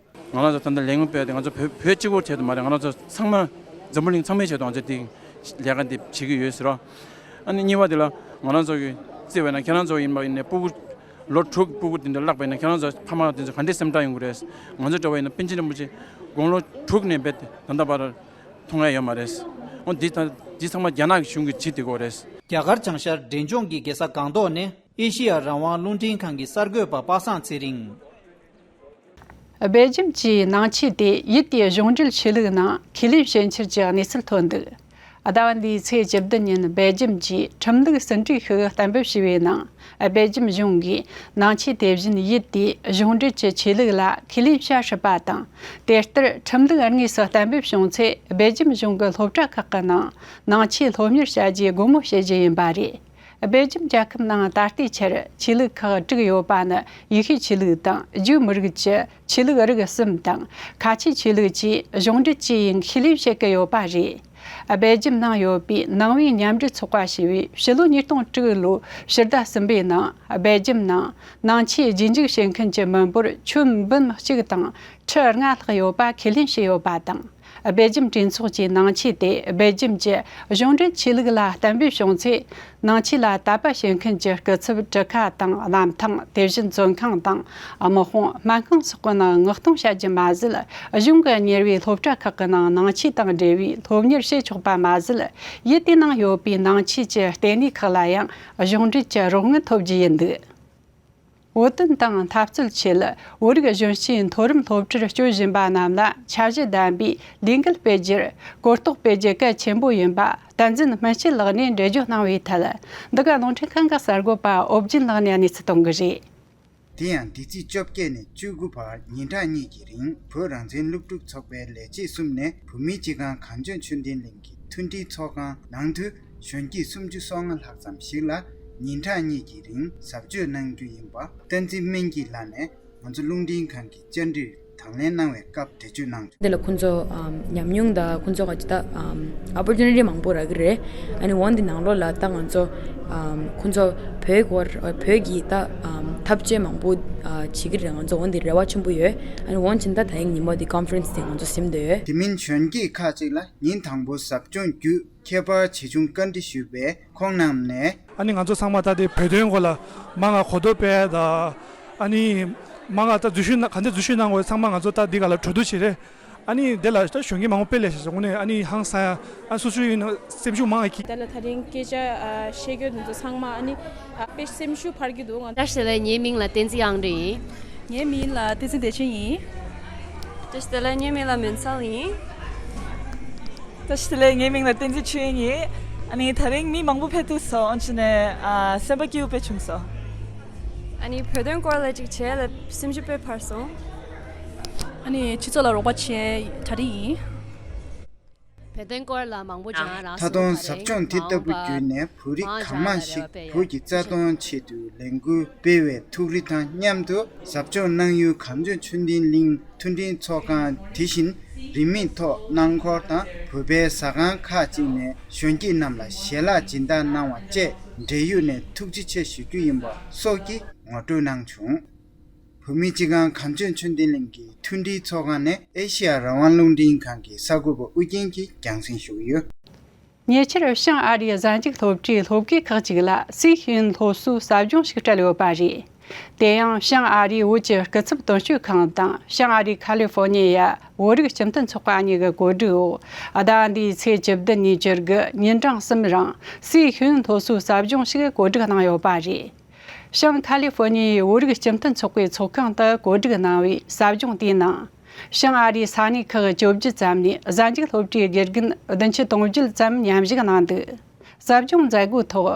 ང་རང་ཚོ་ད་ལྟ་ལས་འགུལ་སྤེལ་ཏེ་ང་ཚོ་བོད་བོད་གཅིག་པོ་བྱས་དུ་མ་རེད། ང་རང་ཚོ་ཚང་མ་འཛམ་བུ་གླིང་ཚང་མའི་ཆེད་དུ་ང་ཚོ་དེ་ལས་ཀ་འདི་བྱེད་ཀྱི་ཡོད་ཟེར་རོ། ཨ་ནི་གཉིས་པ་དེ་ལ་ང་རང་ཚོ་གི་བརྩི་བས་ན་ཁྱེད་རང་ཚོ་ཡིན་པ་ཡིན་ནས་སྤུ་གུ་ལོ་དྲུག་སྤུ་གུ་དེ་འདྲ་བརླག་པ་ཡིན་ན་ཁྱེད་རང་ཚོ་ཕ་མ་དེ་ཚོ་ག་འདྲས་སེམས་ཁྲལ་ཡོང་གི་རེད། ང་ཚོ་འདྲ་བ་ཡིན་ན་པཎ་ཆེན་རིན་པོ་ཆེ་དགུང་ལོ་དྲུག་ནས་རྦད་དེ་ད་ལྟ་བར་མཐོང་ཡ་ཡོད་མ་རེད། འོ་འདི་ད་འདི་ཚང་མ་རྒྱ་ནག་གི་གཞུང་གིས་བྱེད་བསྡད་ཀྱི་ཡོད་རེད། རྒྱ་གར་བྱང་ཤར་འབྲས་ལྗོངས་ཀྱི་རྒྱལ་ས་སྒང་ཏོག་ནས་ཨེ་ཤེ་ཡ་རང་དབང་རླུང་འཕྲིན་ཁང་གི་གསར་འགོད་པ་པ་སངས་ཚེ་རིང་། སྦེལ་ཇམ་གྱི་ནང་ཆོས་དེ་ཡུལ་དེའི་གཞུང་འབྲེལ་ཆོས་ལུགས་ནང་ཁས་ལེན་བྱེད་འཆར་གྱི་གནས་ཚུལ་ཐོན་འདུག། ཟླ་བ་འདིའི་ཚེས་བཅུ་བདུན་ཉིན་སྦེལ་ཇམ་གྱི་ཁྲིམས་ལུགས་ཟིན་བྲིས་ཤིག་གཏན་འབེབས་བྱས་པའི་ནང་། སྦེལ་ཇམ་གཞུང་གིས་ནང་ཆོས་དེ་བཞིན་ཡུལ་དེའི་གཞུང་འབྲེལ་གྱི་ཆོས་ལུགས་ལ་ཁས་ལེན་བྱ་སྲིད་པ་དང་། དེ་ལྟར་ཁྲིམས་ལུགས་དངོས་སུ་གཏན་འབེབས་བྱུང་ཚེ། སྦེལ་ཇམ་གཞུང་གི་སློབ་གྲྭ་ཁག་གི་ནང་ནང་ཆོས་སློབ་གཉེར་བྱ་རྒྱུའི་སྒོ་མོ་ཕྱེ་རྒྱུ་ཡིན་པ་རེད། སྦེལ་ཇམ་རྒྱལ་ཁབ་ནང་ད་ལྟའི་ཆར་ཆོས་ལུགས་ཁག་དྲུག་ཡོད་པ་ནི། ཡེ་ཤུའི་ཆོས་ལུགས་དང་། ཇུའུ་མི་རིགས་ཀྱི་ཆོས་ལུགས་རིགས་གསུམ་དང་། ཁ་ཆེའི་ཆོས་ལུགས་ཀྱི་གཞུང་འབྲེལ་བཅས་ཡིན་ཁས་ལེན་བྱེད་ཀྱི་ཡོད་པ་རེད། སྦེལ་ཇམ་ནང་ཡོད་པའི་ནང་པའི་མཉམ་འབྲེལ་ཚོགས་པ་ཞེས་པས་ཕྱི་ལོ་ཉིས་སྟོང་དྲུག་ལོའི་ཕྱི་ཟླ་གསུམ་པའི་ནང་སྦེལ་ཇམ་ནང་ནང་ཆོས་རྗེས་འཇུག་བྱེད་མཁན་གྱི་མི་འབོར་ཁྱོན་འབུམ་གཅིག་དང་ཁྲི་ལྔ་ལྷག་ཡོད་པ་ཁས་ལེན་བྱས་ཡོད་པ་དང་། སྦེལ་ཇམ་གྲོས་ཚོགས་ཀྱིས་ནང་ཆོས་དེ་སྦེལ་ཇམ་གྱི་གཞུང་འབྲེལ་ཆོས་ལུགས་ལ་གཏན་འབེབས་བྱུང་ཚེ། ནང་ཆོས་ལ་དད་པ་བྱེད་མཁན་གྱི་སྐུ་ཚབ་གྲུ་ཁ་དང་། གནམ་ཐང་། དེ་བཞིན་བཙོན་ཁང་དང་། དམག་དཔུང་། སྨན་ཁང་སོགས་ཀྱི་ནང་མངགས་གཏོང་བྱ་རྒྱུ་མ་ཟད། གཞུང་གིས་གཉེར་བའི་སློབ་གྲྭ་ཁག་གི་ནང་ནང་ཆོས་དང་འབྲེལ་བའི་སློབ་གཉེར་བྱེད་ཆོག་པ་མ་ཟད། ཡུལ་དེའི་ནང་ཡོད་པའི་ནང་ཆོས་ཀྱི་ལྟེ་གནས་ཁག་ལ་ཡང་གཞུང་འབྲེལ་གྱི་རོགས་དངུལ་ཐོབ་རྒྱུ་ཡིན་འདུག། བོད་དོན་དང་འཐབ་རྩོད་ཆེད་བོད་རིགས་གཞོན་སྐྱེས་མཐོ་རིམ་སློབ་གྲྭར་སྐྱོད་བཞིན་པ་རྣམས་ལ་འཆར་གཞི་ལྡན་པའི་ལས་འགུལ་སྤེལ་རྒྱུར་གོ་རྟོགས་སྤེལ་རྒྱུ་གལ་ཆེན་པོ་ཡིན་པ་བསྟན་འཛིན་སྨིན་སྐྱིད་ལགས་ནས་འགྲེལ་བརྗོད་གནང་བའི་ཐད། འདི་ག་རླུང་འཕྲིན་ཁང་གི་གསར་འགོད་པ་ཨོ་བརྒྱུད་ལགས་ནས་གནས་ཚུལ་གཏོང་གི་རེད། དེ་ཡང་འདི་ཚེས་བཅོ་བརྒྱད་ནས་བཅུ་དགུ་བར་ཉིན་གྲངས་གཉིས་ཀྱི་རིང་བོད་རང་བཙན་སློབ་ཕྲུག་ཚོགས་པའི་ལས་བྱེད་གསུམ་ནས་བོད་མིའི་སྤྱི་ཁང་གངས་ལྗོངས་ཆོས་ལྡན་གླིང་གི་མཐུན་སྒྲིལ་ཚོགས་ཁང་ནང་དུ། གཞོན་སྐྱེས་སུམ་ཅུ་སོ་ལྔ་ལྷག་ཙམ་ཞིག་ལ་ཉིན་གྲངས་གཉིས་ཀྱི་རིང་ཟབ་སྤྱོད་གནང་རྒྱུ་ཡིན་པ་བསྟན་འཛིན་སྨིན་སྐྱིད་ལགས་ནས་ང་ཚོ་རླུང་འཕྲིན་ཁང་གི་བཅར་འདྲིར་དང་ལེན་གནང་བའི་སྐབས་འགྲེལ་བརྗོད་གནང་བྱུང་། འདི་ལ་ཁོང་ཚོ་ཉམས་མྱོང་དང་ཁོང་ཚོ་ག་ཅི་ད་ཨོ་པོར་ཅུ་ནི་ཊི་མང་པོ་རག་གི་རེད། ཨ་ནི་འོན་ཏེ་ནང་ལོགས་ལ་ད་ང་ཚོ་ཁོང་ཚོ་བོད་སྐོར་བོད་ཀྱི་ད་ཐབས་ཇུས་མང་པོ་བྱེད་ཀྱི་རེད། ང་ཚོ་འོན་ཏེ་རེ་བ་ཆེན་པོ་ཡོད། ཨ་ནི་འོན་ཅིང་ད་ད་ཡིན་ཉིན་མོ་འདི་ཀོན་ཕ་རེན་སི་དེ་ང་ཚོ་ཟིན་བསྡད་ཡོད། དེ་མིན་གཞོན་སྐྱེས་ཁག་ཅིག་ལ་ཉིན་དང་པོ་ཟབ་སྦྱོང་བརྒྱུད་ཁྱད་པར་ཆེ་ཆུང་བཀའ་འདྲི་ཞུས་པས་ཁོང་རྣམས་ནས། ཨ་ནི་ང་ཚོ་ཚང་མ་ད་ལྟའི་བོད་དོན་སྐོར་ལ་མང་ང་གོ་རྟོགས་སྤེལ་དང་། ཨ་ནི་མང་ང་ད་འཛུལ་ཞུགས་གནང་ག་ཚོད་འཛུལ་ཞུགས་གནང་དགོས་ཚང་མ་ང་ཚོ་ད་འདི་ག་ལ་གྲོས་བསྡུར་བྱེད་རེད། ཨ་ནི་དེ་ལ་ད་གཞོན་སྐྱེས་མང་པོ་དཔེ་ལེགས་ཤག་དངོས་གནས། ཨ་ནི་ཧང་སང་ཡ། ཨ་སོ་སོའི་ཡིན་ན་སེམས་ཤུགས་མང་ང་གི། དེ་ལ་ད་རིང་སྐད་ཆ་བཤད་རྒྱུ་དེ་ཚོ་ཚང་མ་ཨ་ནི་དཔེ་སེམས་ཤུགས་འཕར་གྱི་འདུག་ང་། བཀྲ་ཤིས་བདེ་ལེགས། ངའི་མིང་ལ་བསྟན་འཛིན་དབྱངས་སྒྲོན་ཡིན། ངའི་མིང་ལ་བསྟན་འཛིན་བདེ་ཆེན་ཡིན། བཀྲ་ཤིས་བདེ་ལེགས། ངའི་མིང་ལ་མུན་སེལ་ཡིན། བཀྲ་ཤིས་བདེ་ལེགས། ངའི་མིང་ལ་བསྟན་འཛིན་ཆོས་དབྱིངས་ཡིན། ཨ་ནི་ད་རིང་མི་མང་པོ་ཕེབས་ཐུབ་སོང་། ཨོན་ཅི་ནས་ཨ་སེམས་པ་སྐྱིད་པོ་དཔེ་བྱུང་སོང་། ཨ་ནི་བོད་དོན་སྐོར་ལ་ཅིག་བྱས་ལ་སེམས་ཤུགས་དཔེ་འཕར་སོང་། ཨ་ནི་སྤྱི་ཚོགས་ལ་རོགས་པ་བྱས་གྲ་སྒྲིག་ཡིན། བོད་དོན་སྐོར་ལ་མང་པོ་ཅིག་ང་རང་ད་དུང་ཟབ་སྦྱོང་དེ་ལྟ་བུ་བརྒྱུད་ནས་བོད་རིགས་གང་མང་ཞིག་བོད་ཀྱི་རྩ་དོན་ཆེད་དུ་ལས་འགུལ་སྤེལ་བའི་ཐུགས་རེ་དང་མཉམ་དུ། ཟབ་སྦྱོང་གནང་ཡུལ་གངས་ལྗོངས་ཆོས་ལྡན་གླིང་མཐུན་སྒྲིལ་ཚོགས་ཁང་། དེ་བཞིན་རིན་མེད་ཐོག་སྣང་འཁོར་དང་བོད་པའི་ཟ་ཁང་ཁག་ཅིག་ནས་གཞོན་སྐྱེས་རྣམས་ལ་ཞལ་ལག་སྦྱིན་བདག་གནང་བ་བཅས་འབྲེལ་ཡོད་ནས་ཐུགས་རྗེ་ཆེ་ཞུ་རྒྱུ་ཡིན་པ་སོགས་ཀྱི་ངོ་སྤྲོད་གནང་བྱུང་། བོད་མིའི་སྤྱི་ཁང་གངས་ལྗོངས་ཆོས་ལྡན་གླིང་གི་མཐུན་སྒྲིལ་ཚོགས་ཁང་ནས་ཨེ་ཤེ་ཡ་རང་དབང་རླུང་འཕྲིན་ཁང་གི་གསར་འགོད་པ་ཨུ་རྒྱན་གྱིས་རྒྱང་སྲིང་ཞུ་གི་ཡོད། ཉེ་ཆར་བྱང་ཨ་རིའི་གཟའ་མཇུག་སློབ་གྲྭའི་སློབ་དགེ་ཁག་ཅིག་ལ་སུའེ་ཤེས་ཡོན་སློབ་གསོའི་ཟབ་སྦྱོང་ཞིག་སྤྲད་ཡོད་པ་རེད། དེ་ཡང་བྱང་ཨ་རིའི་བོད་ཀྱི་སྐུ་ཚབ་དོན་གཅོད་ཁང་དང་བྱང་ཨ་རིའི་ཁ་ལི་ཧྥོ་ནི་ཡ་བོད་རིགས་སྤྱི་མཐུན་ཚོགས་པ་གཉིས་ཀྱི་གོ་སྒྲིག་འོག་ཟླ་འདིའི་ཚེས་བཅུ་བདུན་ནས་བཅུ་དགུ་ཉིན་གྲངས་གསུམ་རིང་སུའེ་ཤེས་ཡོན་སློབ་གསོའི་ཟབ་སྦྱོང་ཞིག་གོ་སྒྲིག་གནང་ཡོད་པ་རེད། བྱང་ཁ་ལི་ཧྥོ་ནི་ཡའི་བོད་རིགས་སྤྱི་མཐུན་ཚོགས་པའི་ཚོགས་ཁང་དུ་གོ་སྒྲིག་གནང་བའི་ཟབ་སྦྱོང་དེའི་ནང་། བྱང་ཨ་རིའི་ས་གནས་ཁག་བཅོ་བརྒྱད་ཙམ་ནས་གཟའ་མཇུག་སློབ་གྲྭའི་དགེ་རྒན་བདུན་ཅུ་དོན་བརྒྱད་ཙམ་མཉམ་ཞུགས་གནང་འདུག་ཟབ་སྦྱོང་མཛད་སྒོའི་ཐོག་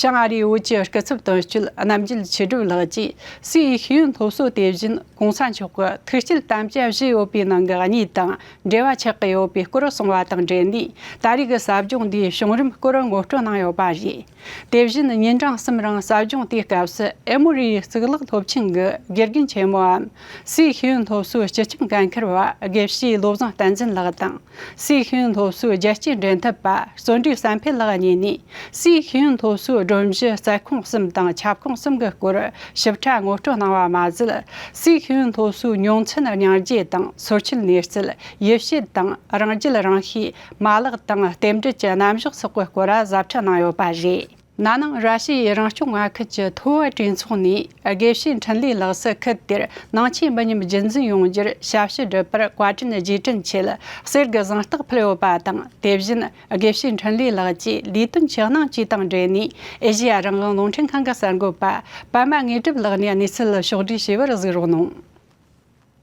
བྱང་ཨ་རིའི་བོད་ཀྱི་སྐུ་ཚབ་དོན་གཅོད་རྣམ་རྒྱལ་ཆོས་གྲུབ་ལགས་ཀྱིས་སུའེ་ཤེས་ཡོན་སློབ་གསོ་དེ་བཞིན་གོང་ས་མཆོག་གི་ཐུགས་བསྐྱེད་དམ་བཅའ་བཞེས་ཡོད་པའི་ནང་གི་གནས་དང་འབྲེལ་བ་ཆགས་ཀྱི་ཡོད་པའི་སྐོར་གསུངས་པ་དང་འབྲེལ་ནས། ད་རེས་ཀྱི་ཟབ་སྦྱོང་འདིའི་བྱུང་རིམ་སྐོར་ངོ་སྤྲོད་གནང་ཡོད་པ་རེད། དེ་བཞིན་ཉིན་གྲངས་གསུམ་རིང་ཟབ་སྦྱོང་དེའི་སྐབས་སུ་ཨེ་མོ་རི་ཡི་གཙུག་ལག་སློབ་ཆེན་གྱི་དགེ་རྒན་ཆེན་མོའམ་སུའེ་ཤེས་ཡོན་སློབ་གསོའི་སྤྱི་ཁྱབ་འགན་འཁུར་བ་དགེ་བཤེས་བློ་བཟང་བསྟན་འཛིན་ལགས་དང་། སུའེ་ཤེས་ཡོན་སློབ་གསོའི་རྒྱལ་གཅེས་འབྲེལ་མཐུད་པ་བརྩོན་འགྲུས་བསམ་འཕེལ་ལགས་གཉིས་ནས། སུའེ་ཤེས་ཡོན་སློབ་གསོའི་སྒྲོམ་གཞི་རྩལ་ཁོངས་གསུམ་དང་ཁྱབ་ཁོངས་གསུམ་གྱི་སྐོར་ཞིབ་ཕྲ་ངོ་སྤྲོད་གནང་བ་མ་ཟད། སུའེ་ཤེས་ཡོན་སློབ་གསོའི་མྱོང་ཚན་སྙིང་རྗེ་དང་སོར་ཆུད་ནུས་རྩལ། ཡིད་བྱེད་དང་རང་རྒྱུད་རང་ཤེས། མ་ལག་དང་རྟེན་འབྲེལ་གྱི་རྣམ་གཞག་སོགས་ཀྱི་སྐོར་ཟབ་ཕྲ་གནང་ཡོད་པ་རེད། ན་ནིང་ར་ཤི་ཡའི་རང་སྐྱོང་མངའ་ཁུལ་གྱི་ཐོ་བ་གྲོས་ཚོགས་ནས་དགེ་བཤེས་འཕྲིན་ལས་ལགས་སུ་ཁུལ་དེར་ནང་ཆོས་མི་ཉམས་རྒྱུན་འཛིན་ཡོང་རྒྱུར་ཞབས་ཞུ་སྒྲུབ་པར་བཀའ་དྲིན་རྗེས་དྲན་ཆེད་གསེར་གྱི་གཟེངས་རྟགས་ཕུལ་ཡོད་པ་དང་། དེ་བཞིན་དགེ་བཤེས་འཕྲིན་ལས་ལགས་ཀྱིས་ལས་དོན་ཆེ་གནང་བཅས་དང་འབྲེལ་ནས་ཨེ་ཤེ་ཡ་རང་དབང་རླུང་འཕྲིན་ཁང་གི་གསར་འགོད་པ་པདྨ་དངོས་གྲུབ་ལགས་ནས་གནས་ཚུལ་ཕྱོགས་བསྒྲིགས་བྱས་པར་གཟིགས་རོགས་གནང་།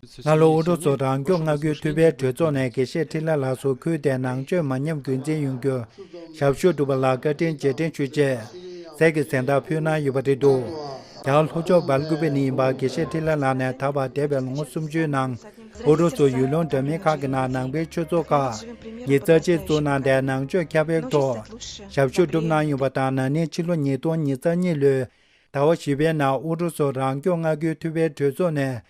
སྔ་ལོ་ཨུ་རུ་སུ་རང་སྐྱོང་མངའ་ཁུལ་མཐུན་པའི་གྲོས་ཚོགས་ནས་དགེ་བཤེས་འཕྲིན་ལས་ལགས་སུ་ཁུལ་དེའི་ནང་ཆོས་མ་ཉམས་རྒྱུན་འཛིན་ཡོང་རྒྱུར་ཞབས་ཞུ་སྒྲུབ་པ་ལ་བཀའ་དྲིན་རྗེས་དྲན་ཞུ་ཆེད་གསེར་གྱི་གཟེངས་རྟགས་ཕུལ་གནང་ཡོད་པ་རེད་འདུག་རྒྱ་གར་ལྷོ་ཕྱོགས་སྦེལ་ཀུ་པེ་ནས་ཡིན་པ་དགེ་བཤེས་འཕྲིན་ལས་ལགས་ནས་ད་བར་འདས་པའི་ལོ་ངོ་སུམ་ཅུའི་ནང་ཨུ་རུ་སུ་ཡུལ་ལུང་འདྲ་མིན་ཁག་གི་ནང་ནང་པའི་ཆོས་ཚོགས་ཁག་ཉིས་རྩ་གཅིག་བཙུགས་གནང་སྟེ་ནང་ཆོས་ཁྱབ་སྤེལ་ཐོག་ཞབས་ཞུ་བསྒྲུབས་གནང་ཡོད་པ་དང་། ན་ནིང་ཕྱི་ལོ་ཉིས་སྟོང་ཉེར་གཉིས་ལོའི་ཟླ་བ་བཞི་པའི་ནང་ཨུ་རུ་སུ་རང་སྐྱོང་མངའ་ཁུལ་མཐུན་པའི་གྲོས་ཚོགས་ནས་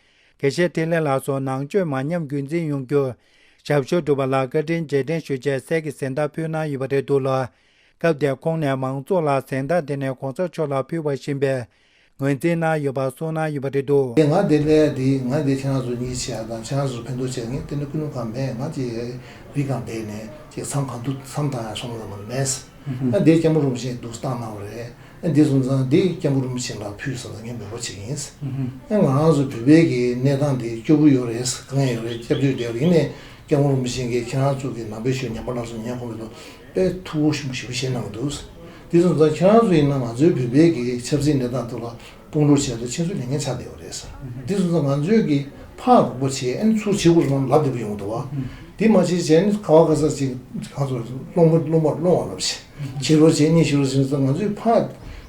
དགེ་བཤེས་འཕྲིན་ལས་ལགས་སུ་ནང་ཆོས་མ་ཉམས་རྒྱུན་འཛིན་ཡོང་རྒྱུར་ཞབས་ཞུ་སྒྲུབ་པ་ལ་བཀའ་དྲིན་རྗེས་དྲན་ཞུ་ཆེད་གསེར་གྱི་གཟེངས་རྟགས་ཕུལ་གནང་ཡོད་པ་རེད་འདུག་ལ། སྐབས་དེར་ཁོང་ནས་མང་ཚོགས་ལ་གཟེངས་རྟགས་དེ་ནི་གོང་ས་མཆོག་ལ་ཕུལ་བ་ཡིན་པའི་ངོས་འཛིན་གནང་ཡོད་པ་གསུངས་གནང་ཡོད་པ་རེད་འདུག་དེ་ང་དེ་སླེབས་ཡ་དེ་ང་དེ་ཁྱེད་རང་ཚོ་གཉིས་བྱེད་ཡ་དང་ཁྱེད་རང་ཚོ་ཕན་ཐོགས་བྱེད་ངས་དེ་ནི་ཀུན་སློང་གང་མེད། ང་ཅིག་རི་སྒང་བསྡད་ནས་ཅིག་མཚམས་གང་འདུག་མཚམས་བཏང་ཡ་སོང་ལ་མ་མེད། ཨ་དེ་སྐྱབས་མགོན་རིན་པོ་ཆེ་འདུག་བཏང་གནང་བ་རེད། ཨ་འདི་སོང་ཙང་འདི་སྐྱབས་མགོན་རིན་པོ་ཆེ་ལ་ཕུལ་སོང་ཙང་ངས་འབོད་སྐུལ་བྱེད་ཀྱི་ཡིན། ཨ་ང་རང་ཚོ་བོད་པའི་གི་གནས་སྟངས་དེ་སྐྱོ་པོ་ཡོད་རེད། དཀའ་ངལ་ཡོད་རེད། སྐྱབས་བཅོལ་བསྡད་པ་ཡིན་ནའི་སྐྱབས་མགོན་རིན་པོ་ཆེ་གིས་ཁྱེད་རང་ཚོ་གི་ནང་པའི་ཆོས་ཉམས་པ་སླར་གསོ་ཉན་དགོས་མེད་དོ། དཔེ་ཐུགས་ཁུར་ཞུམ་ཞེ་པོ་བཞེས་གནང་གི་འདུག་དེ་སོང་ཙང་ཁྱེད་རང་ཚོ་ཡིན་ན་ང་ཚོའི་བོད་པའི་གི་ཆབ་སྲིད་གནས་སྟངས་ཐོག་ལ་དཔུང་གྲོགས་བྱས་ཏེ་ཁྱེད་ཚོའི་ལས་འགན་ཆགས་བསྡད་པ་རེད་ཟེར། དེ་སོང་ཙང་ང་ཚོས་གི་ཕར་རོགས་པ་བྱས། ཨ་ནི་ཚུར་བྱེད་དགོས་རེད་ལབ་བསྡད་པ་ཡོང་གི་འདུག་བ། དེ་མ་བྱས་བྱས་ནི་ག་བ་ག་ས་ཅིག་ང་ཚོ་སློང་མ་སློང་མ་སློང་བ་ལབ་བྱས། བྱེད་རོགས་བྱས་ནི་བྱེད་རོགས་བྱས་ཙང་ང་ཚོས་ཕར་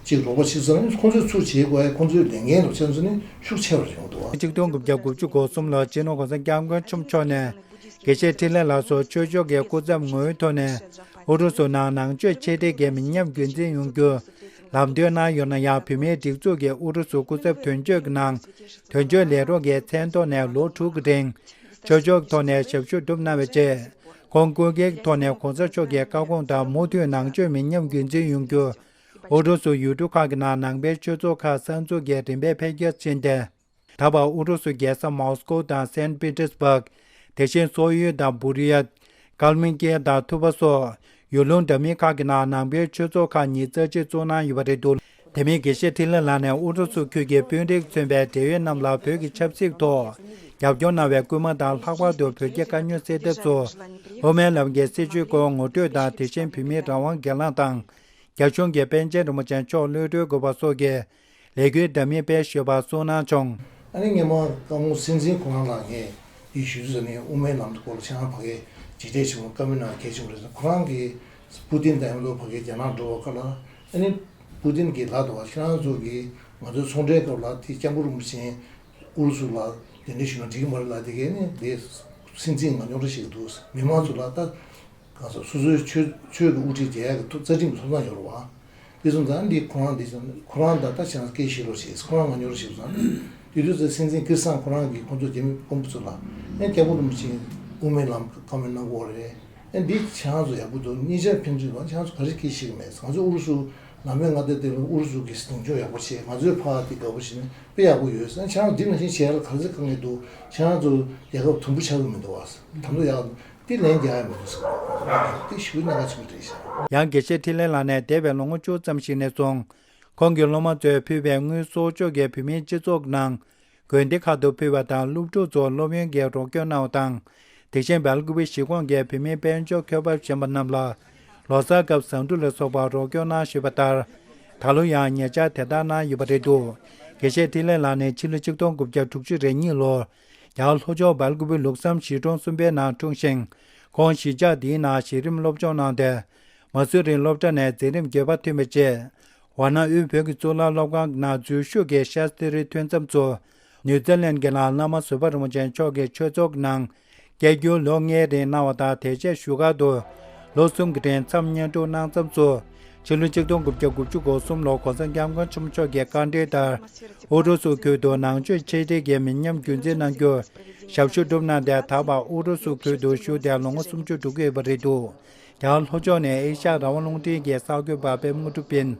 ཅིག་རོགས་པ་བྱེད་ཙང་ཁོང་ཚོས་ཚུར་བྱེད་དགོས། ཁོང་ཚོའི་ལས་འགན་ལ་ཁྱེད་ཚོ་ནི་ཤུགས་ཆེ་བ་ཡོང་གི་འདུག་བ། ཆིག་སྟོང་དགུ་བརྒྱ་དགུ་བཅུ་གོ་གསུམ་ལོར་སྤྱི་ནོར་གོང་ས་སྐྱབས་མགོན་ཆེན་པོ་མཆོག་ནས། དགེ་བཤེས་འཕྲིན་ལས་ལགས་སུ་ཆོས་ཕྱོགས་ཀྱི་སྐུ་ཚབ་ངོས་ཐོག་ནས་ཨུ་རུ་སུ་ནང་ནང་ཆོས་འཆད་ཁྲིད་ཀྱི་མི་ཉམས་རྒྱུན་འཛིན་ཡོང་རྒྱུ་ལམ་སྟོན་གནང་ཡོད་ན་ཡང་། བོད་མིའི་སྒྲིག་འཛུགས་ཀྱི་ཨུ་རུ་སུ་སྐུ་ཚབ་དོན་གཅོད་ཀྱི་ནང་དོན་གཅོད་ལས་རོགས་ཀྱི་མཚན་ཐོག་ནས་ལོ་དྲུག་གི་རིང་ཆོས་ཕྱོགས་ཐོག་ནས་ཞབས་ཞུ་བསྒྲུབས་གནང་བའི་རྗེས། ཁོང་སྐུ་སྒེར་ཐོག་ནས་གོང་ས་མཆོག་གི་བཀའ་དགོངས་ལྟར་མུ་མཐུད་ནང་ཆོས་མི་ཉམས་རྒྱུན་འཛིན་ཡོང་རྒྱུ། ཨུ་རུ་སུ་ཡུལ་གྲུ་ཁག་གི་ནང་ནང་པའི་ཆོས་ཚོགས་ཁག་གསར་འཛུགས་ཀྱི་རིམ་པས་འཕེལ་རྒྱས་ཕྱིན་ཏེ། ད་བར་ཨུ་རུ་སུ་རྒྱལ་ས་མོ་སི་ཀོ་དང་སན་པི་ཏེར་སི་བྷག་དེ་བཞིན་སོག་ཡུལ་དང་བུར་ཡ། ཀལ་མི་ཀི་ཡ་དང་ཐུ་བ་སོགས་ཡུལ་ལུང་འདྲ་མིན་ཁག་གི་ནང་ནང་པའི་ཆོས་ཚོགས་ཁག་ཉིས་རྩ་གཅིག་བཙུགས་གནང་ཡོད་པ་རེད་འདུག་དེ་མིན་དགེ་བཤེས་འཕྲིན་ལས་ལགས་ནས་ཨུ་རུ་སུ་ཁུལ་གྱི་དཔོན་རིགས་མཚོན་པའི་འབྲེལ་ཡོད་རྣམས་ལ་བོད་ཀྱི་ཆབ་སྲིད་ཐོག་རྒྱབ་སྐྱོར་གནང་བའི་སྐུལ་མ་དང་། ལྷག་པར་དུ་བོད་ཀྱི་དཀའ་རྙོག་སེལ་ཐབས་སུ་དབུ་མའི་ལམ་གྱི་སྲིད་བྱུས་སྐོར་ངོ་སྤྲོད་དང་། དེ་བཞིན་བོད་མིའི་རང་དབང་སྒེར་ལངས་དང་། རྒྱ་གཞུང་གིས་པཎ་ཆེན་རིན་པོ་ཆེ་མཆོག་གློད་གྲོལ་དགོས་པ་སོགས་ཀྱི་ལས་འགུལ་འདྲ་མིན་སྤེལ་བཞིན་ཡོད་པ་གསུངས་གནང་བྱུང་། ཨ་ནི་སྔོན་མ་བཀའ་དགོངས་སྲིད་འཛིན་ཁོ་རང་ལ་ངས་འདི་ཞུ་དུས་ཙམ་ནས་དབུ་མའི་ལམ་དུ་སྐོར་ལ་ཁྱེད་རང་ཕ་གིར་མཇལ་འཕྲད་བྱུང་བ་བཀའ་མོལ་གནང་གལ་ཆེན་པོ་རེད། ཁོ་རང་གིས་པུ་ཏིན་དང་མཉམ་དུ་ཕ་གིར་རྒྱ་ནག་འགྲོ་བ་སྐབས་ལ། ཨ་ནི་པུ་ཏིན་གྱིས་ལབ་འདུག་བ། ཁྱེད་རང་ཚོ་གིས་ང་ཚོའི་ཚོང་འབྲེལ་སྐབས་ལ་དེ་སྐྱབས་མགོན་རིན་པོ་ཆེ་ཨུ་རུ་སུ་ལ་གདན་འདྲེན་ཞུས་ན་འགྲིག་གི་མ་རེད་ལབ། དེ་གས་ནི་དེ་སྲིད་འཛིན་ང་རྙོག་དྲ་བཤད་ཀྱི་འདུག་མི་མང་ཚོ་ལ་ད། གང་ཟག་སོ་སོའི་ཆོས་ཆོས་ཀྱི་དབུ་ཁྲིད་མཇལ་ཡག་གི་ཐོབ་རྩ་ཁྲིམས་ཀྱི་ཐོབ་ཐང་ཡོད་རེད་བ། དེ་སོང་ཙང་འདི་ཁོ་རང་འདི་ཚོ་ཁོ་རང་ད་ལྟ་བྱས་ན་སྐད་བཤད་རོགས་བྱེད། ཁོ་རང་ང་ཉོ་རོགས་བྱེད་ཙང་། དེ་དུས་ཚོད་སྲིད་འཛིན་ཀིར་སང་ཁོ་རང་གིས་ཁོང་ཚོ་རྒྱ་མི་དཔོན་པོ་ཚོ་ལ་ཨེ་སྐྱབས་མགོན་རིན་པོ་ཆེ་དབུ་མའི་ལམ་བཀའ་མོལ་གནང་དགོས་རེད། ཨེ་འདི་ཁྱེད་རང་ཚོ་ཡག་པོ་འདུག་གཉིས་ཆར་ཕན་ཚུན་བ་ཁྱེད་རང་ཚོ་ག་རེ་སྐད་བཤད་ཀྱི་མེད། ང་ཚོ་ཨུ་རུ་སུ་ནང་པའི་མངའ་སྡེ་དེ་ལ་ཨུ་རུ་སུ་གིས་གདེང་འཇོག་ཡག་པོ་བྱེད། ང་ཚོའི་ཕར་དེ་དགའ་པོ་བྱེད་ན་དཔེ་ཡག་པོ་ཡོད་ཟེར། ཁྱེད་རང་འདི་ནང་བཞིན་བྱེད་ཡག་ལ་ག་ཚོད་དཀའ་ངལ་འདུག་ཁྱེད་རང་ཚོ་རྒྱལ་ཁབ་དུམ་བུ་ཆགས་ཀྱི་མི་འདུག་བ། ད་དུང་ཡག་དེ་ལན་རྒྱག་ཡ་མི་འདུག་ཟེར་བ་དེ་ཞུ་གནད་འགག་ཆེན་པོ་རེད་ཤག་ཡང་དགེ་བཤེས་འཕྲིན་ལས་ལགས་ནས་འདས་པའི་ལོ་ངོ་བཅུ་ཙམ་ཞིག་ནས་བཟུང་ཁོང་གི་སློབ་མ་ཚོས་ཕུལ་བའི་དངུལ་གསོག་འཇོག་གིས་བོད་མིའི་སྤྱི་ཚོགས་ནང་དགོན་སྡེ་ཁག་ཏུ་ཕུལ་བ་དང་། སློབ་ཕྲུག་ཚོར་སློབ་ཡོན་གྱི་རོགས་སྐྱོར་གནང་བ་དང་། དེ་བཞིན་སྦེལ་ཀོབ་གཞིས་ཁོངས་ཀྱི་བོད་མིའི་དཔལ་འབྱོར་འཁྱོག་བར་ཕྱིན་པ་རྣམས་ལ་ལོ་གསར་སྐབས་ཟ་འབྲུ་ལ་སོགས་པ་རོགས་སྐྱོར་གནང་བཞིན་པ་ལྟར། ད་ལོ་ཡང་ཉེ་ཆར་དེ་ལྟར་གནང་ཡོད་པ་རེད་འདུག་དགེ་བཤེས་འཕྲིན་ལས་ལགས་ནི་ཕྱི་ལོ་ཆིག་སྟོང་དགུ་བརྒྱ་དྲུག་ཅུ་རེ་གཉིས་ལོར་རྒྱ་གར་ལྷོ་ཕྱོགས་སྦེལ་ཀོབ་ལུགས་བསམ་གཞིས་གྲོང་གསུམ་པའི་ནང་འཁྲུངས་ཤིང་། ཁོང་གཞིས་ཆགས་འདིའི་ནང་གཞི་རིམ་སློབ་སྦྱོང་གནང་སྟེ། མ་སུ་རི་སློབ་གྲྭ་ནས་འཛིན་རིམ་བརྒྱད་པ་ཐོན་པའི་རྗེས། ཝཱ་ཎ་དབུས་བོད་ཀྱི་གཙུག་ལག་སློབ་ཁང་ནང་འཛུལ་ཞུགས་ཀྱིས་ཤཱསྟྲིའི་ཐོན་མཚམས་སུ། ནིའུ་ཛི་ལན་གྱི་ནང་བླ་མ་ཟུར་པ་རིན་པོ་ཆེ་མཆོག་གིས་ཆོས་ཚོགས་ནང་བསྐྱར་བསྒྱུར་ལོ་ལྔའི་རིང་གནང་བ་དང་། དེ་རྗེས་བཞུགས་སྒར་དུ་ལོ་གསུམ་གྱི་རིང་མཚམས་བསྙེན་སྒྲུབ་གནང་མཚམས་སུ། ཕྱི་ལོ་ཆིག་སྟོང་དགུ་བརྒྱ་དགུ་བཅུ་གོ་གསུམ་ལོར་གོང་ས་སྐྱབས་མགོན་ཆེན་པོ་མཆོག་གི་བཀའ་འདྲི་ལྟར། ཨུ་རུ་སུ་ཁུལ་དུ་ནང་ཆོས་འཆད་ཁྲིད་ཀྱི་མི་ཉམས་རྒྱུན་འཛིན་གནང་རྒྱུར་ཞབས་ཞུ་བསྒྲུབས་གནང་སྟེ། ད་བར་ཨུ་རུ་སུ་ཁུལ་དུ་བཞུགས་ཏེ་ལོ་ངོ་སུམ་ཅུ་འགྲོ་གི་ཡོད་པ་རེད་འདུག་རྒྱ་གར་ལྷོ་ཕྱོགས་ནས་ཨེ་ཤ་ཡ་རང་དབང་རླུང་འཕྲིན་གྱི་གསར་འགོད་པ་པད་མ་དངོས་གྲུབ་ཡིན།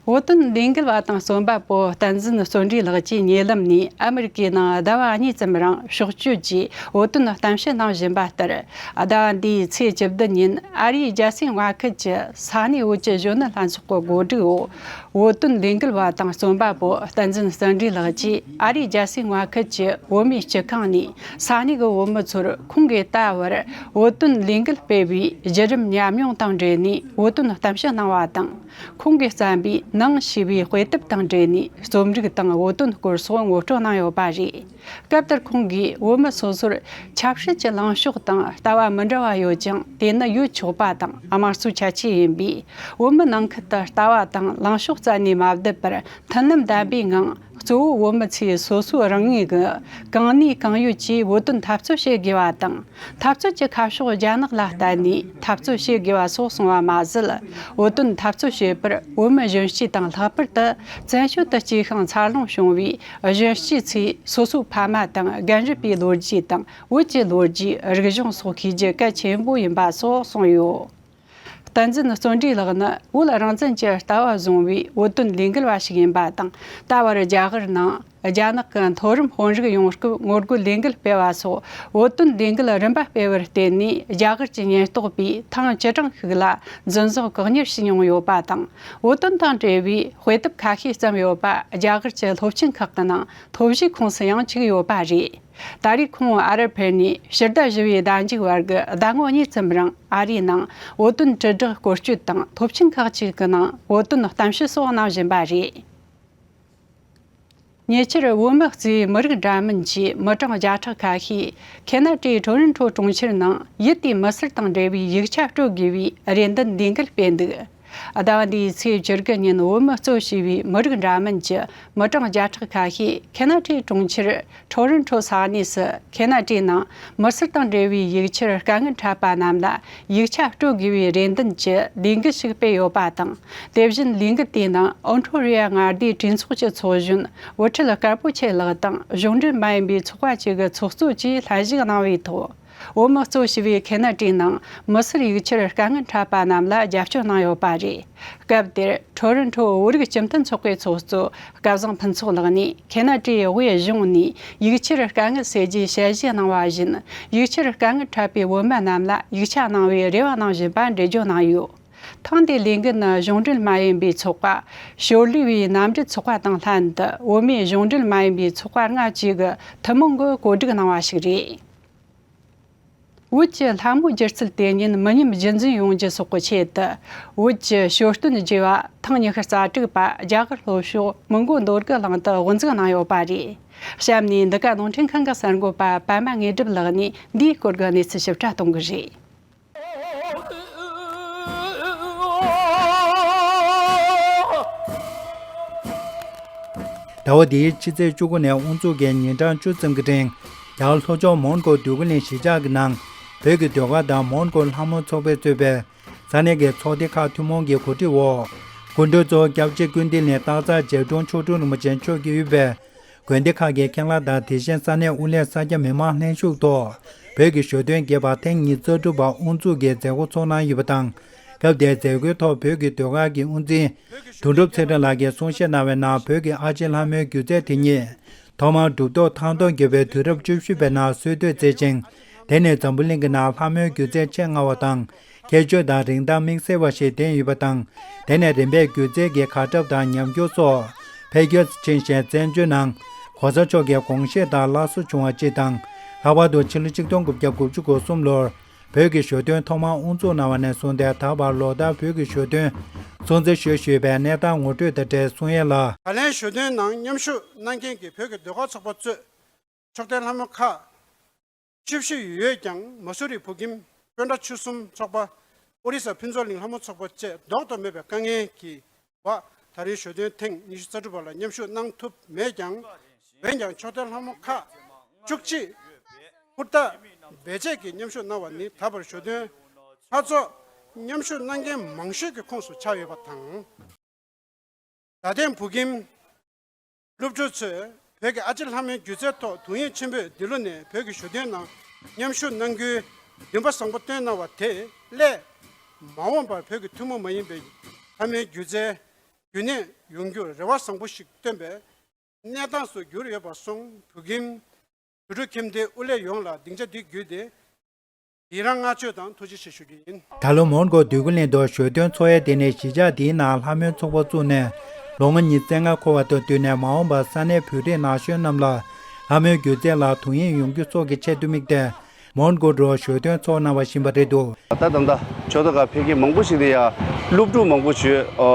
བོད་དོན་ལས་འགུལ་བ་དང་རྩོམ་པ་པོ་བསྟན་འཛིན་བརྩོན་འགྲུས་ལགས་ཀྱིས་ཉེ་ལམ་ནས་ཨ་མི་རི་ཀའི་ནང་ཟླ་བ་གཉིས་ཙམ་རིང་ཕྱོགས་བསྐྱོད་ཀྱིས་བོད་དོན་གཏམ་བཤད་གནང་བཞིན་པ་ལྟར། ཟླ་བ་འདིའི་ཚེས་བཅུ་བདུན་ཉིན་ཨ་རིའི་རྒྱལ་སའི་མངའ་ཁུལ་གྱི་ས་གནས་བོད་ཀྱི་གཞོན་ནུ་ལྷན་ཚོགས་ཀྱི་གོ་སྒྲིག་འོག་བོད་དོན་ལས་འགུལ་བ་དང་རྩོམ་པ་པོ་བསྟན་འཛིན་བརྩོན་འགྲུས་ལགས་ཀྱིས་ཨ་རིའི་རྒྱལ་སའི་མངའ་ཁུལ་གྱི་བོད་མིའི་སྤྱི་ཁང་ནས་ས་གནས་ཀྱི་བོད་མི་ཚོར་ཁོང་གིས་ད་བར་བོད་དོན་ལས་འགུལ་སྤེལ་བའི་བརྒྱུད་རིམ་ཉམས་མྱོང་དང་འབྲེལ་ནས་བོད་དོན་གཏམ་བཤད་གནང་བ་དང་། ཁོང་གིས་བརྩམས་པའི་ནང་ཞེས་པའི་དཔེ་དེབ་དང་འབྲེལ་ནས་རྩོམ་རིག་དང་བོད་དོན་སྐོར་སོགས་ངོ་སྤྲོད་གནང་ཡོད་པ་རེད། སྐབས་དེར་ཁོང་གིས་བོད་མི་སོ་སོར་ཆབ་སྲིད་ཀྱི་ལངས་ཕྱོགས་དང་ལྟ་བ་མི་འདྲ་བ་ཡོད་ཀྱང་། དེ་ནི་ཡོད་ཆོག་པ་དང་དམངས་གཙོའི་ཁྱད་ཆོས་ཡིན་པས། བོད་མི་ནང་ཁུལ་དུ་ལྟ་བ་དང་ལངས་ཕྱོགས་རྩད་ནས་མ་བསྡུས་པར། མཐུན་ལམ་ལྡན་པའི་ངང་། གཙོ་བོ་བོད་མི་ཚོས་སོ་སོའི་རང་ངོས་ཀྱི་གང་ནུས་གང་ཡོད་ཀྱིས་བོད་དོན་འཐབ་རྩོད་བྱེད་དགོས་པ་དང་། འཐབ་རྩོད་ཀྱི་ཁ་ཕྱོགས་རྒྱ་ནག་ལ་བརྟེན་ནས་འཐབ་རྩོད་བྱེད་དགོས་པ་སོགས་གསུངས་པ་མ་ཟད། བོད་དོན་འཐབ་རྩོད་བྱེད་པར་བོད་མི་གཞོན་སྐྱེས་དང་། ལྷག་པར་དུ་བཙན་བྱོལ་དུ་སྐྱེས་ཤིང་འཚར་ལོངས་བྱུང་བའི་གཞོན་སྐྱེས་ཚོས་སོ་སོའི་ཕ་མ་དང་། རྒན་རབས་པའི་ལོ་རྒྱུས་དང་། བོད་ཀྱི་ལོ་རྒྱུས། རིག་གཞུང་སོགས་ཤེས་རྒྱུ་གལ་ཆེན་པོ་ཡིན་པ་སོགས་གསུངས་ཡོད། བསྟན་འཛིན་བརྩོན་འགྲུས་ལགས་ནི་བོད་རང་བཙན་གྱི་ལྟ་བ་བཟུང་བའི་བོད་དོན་ལས་འགུལ་བ་ཞིག་ཡིན་པ་དང་། ད་བར་རྒྱ་གར་ནང་རྒྱ་ནག་གི་མཐོ་རིམ་དཔོན་རིགས་ཡོང་སྐབས་ངོ་རྒོལ་ལས་འགུལ་སྤེལ་བ་སོགས། བོད་དོན་ལས་འགུལ་རིམ་པ་སྤེལ་བར་བརྟེན་ནས། རྒྱ་གར་གྱི་ཉེན་རྟོག་པས་ཐེངས་བཅུ་གྲངས་ཤིག་ལ་འཛིན་བཟུང་བཀག་ཉར་བྱས་མྱོང་ཡོད་པ་དང་། བོད་དོན་དང་འབྲེལ་བའི་དཔེ་དེབ་ཁ་ཤས་བརྩམས་ཡོད་པ་རྒྱ་གར་གྱི་སློབ་ཆེན་ཁག་གི་ནང་ཐོ་བཞིའི་ཁོངས་སུ་ཡང་བཅུག་ཡོད་པ་རེད། ད་རེས་ཁོང་ཨ་རིར་ཕེབས་ནས་ཕྱི་ཟླ་བཞི་བའི་ཟླ་མཇུག་བར་གྱི་ཟླ་ངོ་གཉིས་ཙམ་རིང་ཨ་རིའི་ནང་བོད་དོན་དྲིལ་བསྒྲགས་སྐོར་སྐྱོད་དང་། སློབ་ཆེན་ཁག་ཅིག་གི་ནང་བོད་དོན་གཏམ་བཤད་སོགས་གནང་བཞིན་པ་རེད། ཉེ་ཆར་བོད་མི་གཙོས་མི་རིགས་འདྲ་མིན་གྱི་མི་གྲངས་བརྒྱ་ཕྲག་ཁ་ཤས་ཁེ་ན་ཌའི་ཊོ་རོན་ཊོ་གྲོང་ཁྱེར་ནང་ཡུལ་དེའི་མི་སེར་དང་འབྲེལ་བའི་ཡིག་ཆ་སྤྲོད་དགོས་པའི་རེ་འདུན་འདེད་འགུལ་སྤེལ་འདུག་ཟླ་བ་འདིའི་ཚེས་བཅུ་དགུ་ཉིན་བོད་མི་གཙོ་བྱས་པའི་མི་རིགས་འདྲ་མིན་གྱི་མི་གྲངས་བརྒྱ་ཕྲག་ཁ་ཤས་ཁེ་ན་ཌའི་གྲོང་ཁྱེར་ཊོ་རོན་ཊོ་ས་གནས་སུ། ཁེ་ན་ཌའི་ནང་མི་སེར་དང་འབྲེལ་བའི་ཡིག་ཆར་དཀའ་ངལ་འཕྲད་པ་རྣམས་ལ་ཡིག་ཆ་སྤྲོད་དགོས་པའི་རེ་འདུན་གྱི་ལས་འགུལ་ཞིག་སྤེལ་ཡོད་པ་དང་། དེ་བཞིན་ལས་འགུལ་དེའི་ནང་ཨོན་ཊོ་རི་ཡ་མངའ་སྡེའི་གྲོས་ཚོགས་ཀྱི་ཚོགས་གཞོན་འུ་ཁྲིད་དཀར་པོ་ཆེ་ལགས་དང་། གཞུང་འབྲེལ་མ་ཡིན་པའི་ཚོགས་པ་བཅས་ཀྱི་ཚོགས་གཙོ་བཅས་ལྷན་ཞུགས་གནང་བའི་ཐོག་བོད་མི་གཙོ་བྱས་པའི་ཁེ་ན་ཌའི་ནང་མི་སེར་ཡིག་ཆར་དཀའ་ངལ་འཕྲད་པ་རྣམས་ལ་རྒྱབ་སྐྱོར་གནང་ཡོད་པ་རེད། སྐབས་དེར་ཊོ་རོན་ཊོ་བོད་རིགས་སྤྱི་མཐུན་ཚོགས་པའི་ཚོགས་གཙོ་སྐལ་བཟང་ཕུན་ཚོགས་ལགས་ནས། ཁེ་ན་ཌའི་དབུས་གཞུང་ནས་ཡིག་ཆར་དཀའ་ངལ་སེལ་རྒྱུའི་ཞལ་བཞེས་གནང་བ་བཞིན། ཡིག་ཆར་དཀའ་ངལ་འཕྲད་པའི་བོད་མི་རྣམས་ལ་ཡིག་ཆ་གནང་བའི་རེ་བ་གནང་བཞིན་པ་འགྲེལ་བརྗོད་གནང་ཡོད། ཐེངས་འདིའི་ལས་འགུལ་ནི་གཞུང་འབྲེལ་མ་ཡིན་པའི་ཚོགས་པ། ཞོར་ལས་པའི་མནའ་འབྲེལ་ཚོགས་པ་དང་ལྷན་དུ། བོད་མིའི་གཞུང་འབྲེལ་མ་ཡིན་པའི་ཚོགས་པ་ལྔ་བཅས་ཀྱིས་ཐུན་མོང་གིས་གོ་སྒྲིག་གནང་བ་ཞིག་རེད། བོད་ཀྱི་ལྷ་མོའི་སྒྱུ་རྩལ་དེ་ཉིད་མི་ཉམས་རྒྱུན་འཛིན་ཡོང་རྒྱུ་སོགས་ཀྱི་ཆེད་དུ། བོད་ཀྱི་ཞོ་སྟོན་རྒྱས་པ་ཐེངས་ཉི་ཤུ་རྩ་དྲུག་པ་རྒྱ་གར་ལྷོ་ཕྱོགས་མི་མགོ་མདོ་དགུ་གླིང་དུ་དབུ་འཛུགས་གནང་ཡོད་པ་རེད། གཤམ་ནས་འདི་ག་རླུང་འཕྲིན་ཁང་གི་གསར་འགོད་པ་པད་མ་དངོས་གྲུབ་ལགས་ནས་འདིའི་སྐོར་གྱི་གནས་ཚུལ་ཞིབ་ཕྲ་གཏོང་གི་རེད། ཟླ་བ་འདིའི་ཕྱི་ཚེས་བཅུ་དགུ་ནས་དབུ་འཛུགས་ཀྱིས་ཉིན་གྲངས་བཅུ་ཙམ་གྱི་རིང་། རྒྱ་གར་ལྷོ་ཕྱོགས་མོན་གྷོ་འདོད་རྒུ་གླིང་གཞིས་ཆགས་ཀྱི་ནང་བོད་ཀྱི་ཟློས་གར་དང་མོན་གྷོ་ལྷ་མོ་ཚོགས་པས་གཙོས་པའི་ས་གནས་ཀྱི་ཚོགས་སྡེ་ཁག་ཐུན་མོང་གི་གོ་སྒྲིག་འོག་སྐུ་མགྲོན་གཙོ་བོ་སྐྱབས་རྗེ་ཀུན་བདེ་གླིང་སྟག་འཚེར་རྗེ་དྲུང་མཆོག་སྤྲུལ་རིན་པོ་ཆེ་མཆོག་གིས་དབུས་པའི་དགོན་སྡེ་ཁག་གི་མཁན་བླ་དང་། དེ་བཞིན་ས་གནས་དབུ་བླས་ས་སྐྱ་མི་མང་ལྷན་ཞུགས་ཐོག་བོད་ཀྱི་ཞོ་སྟོན་རྒྱས་པ་ཐེངས་ཉི་ཤུ་རྩ་དྲུག་པ་དབུ་འཛུགས་ཀྱི་མཛད་སྒོ་ཚོགས་གནང་ཡོད་པ་དང་། སྐབས་དེའི་མཛད་སྒོའི་ཐོག་བོད་ཀྱི་ཟློས་གར་གྱི་དབུ་འཛིན་དོན་གྲུབ་ཚེ་རིང་ལགས་ཀྱིས་གསུང་བཤད་གནང་བའི་ནང་། བོད་ཀྱི་ཨ་ཅེ་ལྷ་མོའི་སྒྱུ་རྩལ་དེ་ཉིད་ཐོག་མར་གྲུབ་ཐོབ་ཐང་སྟོང་རྒྱལ་པོའི་དུས་རབས་བཅུ་བཞི་པའི་ནང་སྲོལ་གཏོད་མཛད་ཅིང་། དེ་ནས་འཛམ་བུ་གླིང་གི་ནང་ལྷ་མོའི་སྒྱུ་རྩལ་ཆེས་སྔ་བ་དང་། ཁྱད་ཆོས་དང་རིན་ཐང་དམིགས་བསལ་བ་ཞིག་ལྡན་ཡོད་པ་དང་། དེ་ནས་རིམ་པས་སྒྱུ་རྩལ་གྱི་ཁ་གྲབས་དང་ཉམས་འགྱུར་སོགས་འཕེལ་རྒྱས་སུ་ཕྱིན་ཞིང་། བཙན་བྱོལ་ནང་གོང་ས་མཆོག་གི་དགོངས་བཞེད་ལྟར་སླར་གསོ་བྱུང་བ་སྤྱི་དང་། ལྷག་པར་དུ་ཕྱི་ལོ་ཆིག་སྟོང་དགུ་བརྒྱ་དགུ་བཅུ་གོ་གསུམ་ལོར་བོད་ཀྱི་ཞོ་སྟོན་ཐོག་མར་དབུ་འཛུགས་གནང་བ་ནས་བཟུང་སྟེ། ད་བར་ལོ་ལྟར་བོད་ཀྱི་ཞོ་སྟོན་སྲུང་བརྩི་ཞུ་བཞིན་པའི་གནས་སྟངས་ངོ་སྤྲོད་དང་འབྲེལ་གསུང་ཡས་ལ། ད་ལན་ཞོ་སྟོན་ནང་མཉམ་ཞུགས་གནང་མཁན་གྱི་བོད་ཀྱི་ཟློས་གར་ཚོགས་པ་གཙོས་ཕྱོགས་མཐའི་ལྷ་མོ་ཁག་བཅུ་བཞི་ཡོད་ཀྱང་། མ་སུ་རི་བོད་ཁྱིམ། དཔོན་ཕྲ་ཆོལ་གསུམ་ཚོགས་པ། ཨོ་རི་ས་ཕུན་ཚོགས་གླིང་ལྷ་མོ་ཚོགས་པ་བཅས་ལྡོག་ཏུ་མེད་པའི་དཀའ་ངལ་གྱིས་བ། ད་རེས་ཞོ་སྟོན་ཐེངས་ཉི་ཤུ་རྩ་དྲུག་པ་ལ་མཉམ་ཞུགས་གནང་ཐུབ་མེད་ཀྱང་། འོན་ཀྱང་ཕྱོགས་མཐའི་ལྷ་མོ་ཁག་བཅུ་གཅིག་ཧུར་ཐག་འབད་ཆེད་ཀྱིས་མཉམ་ཞུགས་གནང་བ་ནི། ད་བར་ཞོ་སྟོན་ལྷ་ཚོགས་མཉམ་ཞུགས་གནང་མཁན་མང་ཤོས་ཀྱི་ཁོངས་སུ་ཆགས་ཡོད་པ་དང་། རྡ་སྟེང་བོད་ཁྱིམ་སློབ་ཕྲུག་ཚོས་བོད་ཀྱི་ཨ་ཅེ་ལྷ་མོའི་སྒྱུ་རྩལ་ཐོག་དུང་ཡིག་ཆེན་པོས་འདི་ལོ་ནས་བོད་ཀྱི་ཞོ་སྟོན་ནང་མཉམ་ཞུགས་གནང་རྒྱུའི་འདུན་པ་བཟང་པོ་བཏོན་གནང་བ་དེ་སླད། མ་འོངས་པར་བོད་ཀྱི་ཐུན་མོང་མ་ཡིན་པའི་ལྷ་མོའི་སྒྱུ་རྩལ་རྒྱུན་གནས་ཡོང་རྒྱུར་རེ་བ་བཟང་པོ་ཞིག་བཏོན་པས། གནས་སྟངས་སུ་གྱུར་ཡོད་པར་སོང་། བོད་ཁྱིམ་བོད་ཕྲུག་ཁྱིམ་སྡེའི་དབུ་ལས་ཡོངས་ལ་སྡིངས་ཆ་འདི་བརྒྱུད་དེ་ཡི་རང་བསྔགས་བརྗོད་དང་ཐུགས་རྗེ་ཆེ་ཞུ་རྒྱུ་ཡིན། ད་ལོ་མོན་གྷོ་འདོད་རྒུ་གླིང་དུ་ཞོ་སྟོན་འཚོགས་ཡས་དེ་ནི་གཞིས་ཆགས་འདིའི་ནང་ལྷ་མོའི་ཚོགས་པ་བཙུགས་ནས་ལོ་ངོ་ཉི་ཤུ་རྩ་ལྔ་འཁོར་བ་དང་བསྟུན་ནས། མ་འོངས་པར་ས་གནས་བོད་རིགས་ན་གཞོན་རྣམས་ལ་ལྷ་མོའི་སྒྱུ་རྩལ་ལ་དུང་ཡིག་ཡོང་རྒྱུ་སོགས་ཀྱི་ཆེད་དུ་དམིགས་ཏེ། མོན་གྷོ་རུ་ཞོ་སྟོན་འཚོགས་གནང་བ་ཞིག་ཡིན་པ་རེད་འདུག། ད་ད་ད་ད་ཇོ་བདག་ག་ཕེབས་མཁན་མང་པོ་ཞིག་དེ་ཡ་སློབ་ཕྲུག་མང་པོ་ཞིག་ཨ་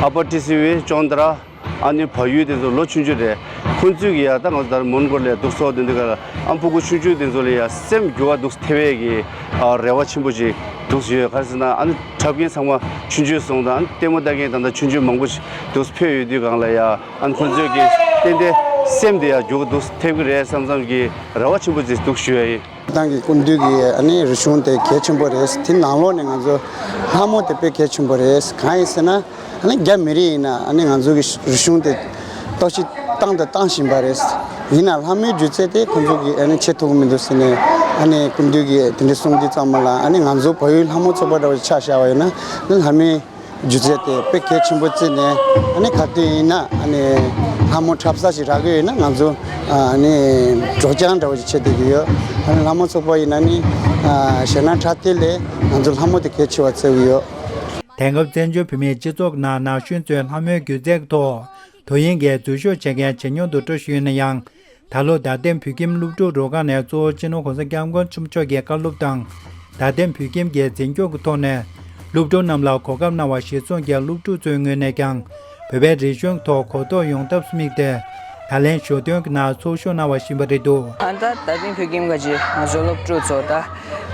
ཨ་པར་ཊི་སི་ཝི་ཅོན་ཏ་ར། ཨ་ནི་བལ་ཡུལ་དེ་ཚོ་ལོ་ཆུང་ཆུང་རེད། ཁོང་ཚོས་ཀྱི་ཡ་ད་ང་ཚོ་ད་མོན་གྷོ་ལ་འདུག་སོང་དེ་འདུག་ག་ལ། ཨ་ཕྲུ་གུ་ཆུང་ཆུང་དེ་ཚོ་ལ་ཡ་སེམས་འགྱུར་བ་འདུག་ཐེབས་ཡས་ཀྱི་ཨ་རེ་བ་ཆེན་པོ་ཅིག་འདུག་ཡོད། ག་རེ་ཟེར་ན་ཨ་ནི་འཁྲབ་མཁན་ཚང་མ་ཆུང་ཆུང་སོང་དང་། ཨ་ནི་ལྟད་མོ་ལྟ་མཁན་ད་ལྟ་ཆུང་ཆུང་མང་པོ་ཞིག་འདུག་ཕེབས་ཡོད་དུས་སྒང་ལ་ཡ། ཨ་ནི་ཁོང་ཚོས་ཀྱི་ཏན་ཏན་སེམས་དེ་ཡ་འགྱུར་བ་འདུག་ཐེབས་ཀྱི་རེད་བསམ་བསམ་གྱི་རེ་བ་ཆེན་པོ་ཅིག་འདུག་ཞུ་ཡ་ཡིན། ཏང་གི་སྐུ་མདུན་གྱི་ཨ་ནི་རིག་གཞུང་དེ་གལ་ཆེན་པོ་རེད། དེ་ནང་ལོགས་ནས་ང་ཚོ་ལྷ་མོ་དེ་དཔེ་གལ་ཆེན་པོ་རེད། གང་ཡིན་ཟེར་ན་ཨ་ནི་རྒྱ་མི་རིགས་ཡིན་ན་ཨ་ནི་ང་ཚོ་གི་རིག་གཞུང་དེ་གཏོར་བཤིག་བཏང་དང་བཏང་བཞིན་པ་རེད། ཡིན་ན་ལྷ་མོའི་སྒྱུ་རྩལ་དེ་ཁོང་ཚོ་གི་ཨ་ནི་བྱེད་ཐུབ་ཀྱི་མི་འདུག་ཟེར་ནས། ཨ་ནི་སྐུ་མདུན་གྱི་དེ་འདྲའི་གསུང་དུས་ཚང་མ་ལ་ཨ་ནི་ང་ཚོ་བལ་ཡུལ་ལྷ་མོ་ཚོགས་པ་འདྲ་བོ་ཆ་བཞག་པ་ཡིན་ན་ཨ་ནི་ལྷ་མོའི་སྒྱུ་རྩལ་དེ་དཔེ་གལ་ཆེན་པོ་བརྩིས་ནས། ཨ་ནི་ག་དུས་ཡིན་ན་ཨ་ནི་ལྷ་མོ་འཁྲབ་ས་ཞིག་རག་གི་ཡོད་ན་ང་ཚོ་ཨ་ནི་སྒྲོག་སྦྱང་འདྲ་བོ་ཞིག་བྱེད་བསྡད་ཀྱི་ཡོད། ཨ་ནི་ལྷ་མོ་ཚོགས་པ་ཡིན་ན་ནི་ཨ་གཞས་སྣ་འཁྲབ་སྟེགས་ལས་ང་ཚོ་ལྷ་མོ་དེ་གལ་ཆེ་བ་བརྩི་གི་ཡོད། དེང་སྐབས་བཙན་བྱོལ་བོད་མིའི་སྤྱི་ཚོགས་ནང་ན་གཞོན་ཚོས་ལྷ་མོའི་སྒྱུ་རྩལ་གྱི་ཐོག་དོ་དབྱིངས་ཀྱི་འཛུལ་ཞུགས་བྱེད་མཁན་ཇེ་ཉུང་དུ་འགྲོ་བཞིན་ཡོད་ན་ཡང་། ད་ལོ་རྡ་སྟེང་བོད་ཁྱིམ་སློབ་ཕྲུག་རུ་ཁག་ནས་གཙོ་བོ་སྤྱི་ནོར་༸གོང་ས་༸སྐྱབས་མགོན་ཆེན་པོ་མཆོག་གི་བཀའ་སློབ་དང་། རྡ་སྟེང་བོད་ཁྱིམ་གྱི་འཛིན་སྐྱོང་གི་ཐོག་ནས་སློབ་ཕྲུག་རྣམས་ལ་གོ་སྐབས་གནང་བ་གཞིར་བཟུང་བྱས། སློབ་ཕྲུག་ཚོའི་ངོས་ནས་ཀྱང་བོད་པའི་རིག་གཞུང་གི་ཐོག་གོ་རྟོགས་ཡོང་ཐབས་སུ་དམིགས་ཏེ། ད་ལན་ཞོ་སྟོན་གྱི་ནང་ཚོགས་ཞུགས་གནང་བ་ཞིག་ཡིན་པ་རེད་འདུག། ཨ་ད་རྡ་སྟེང་བོད་ཁྱིམ་གྱི་ང་ཚོ་སློབ་ཕྲུག་ཚོ་ད་ད་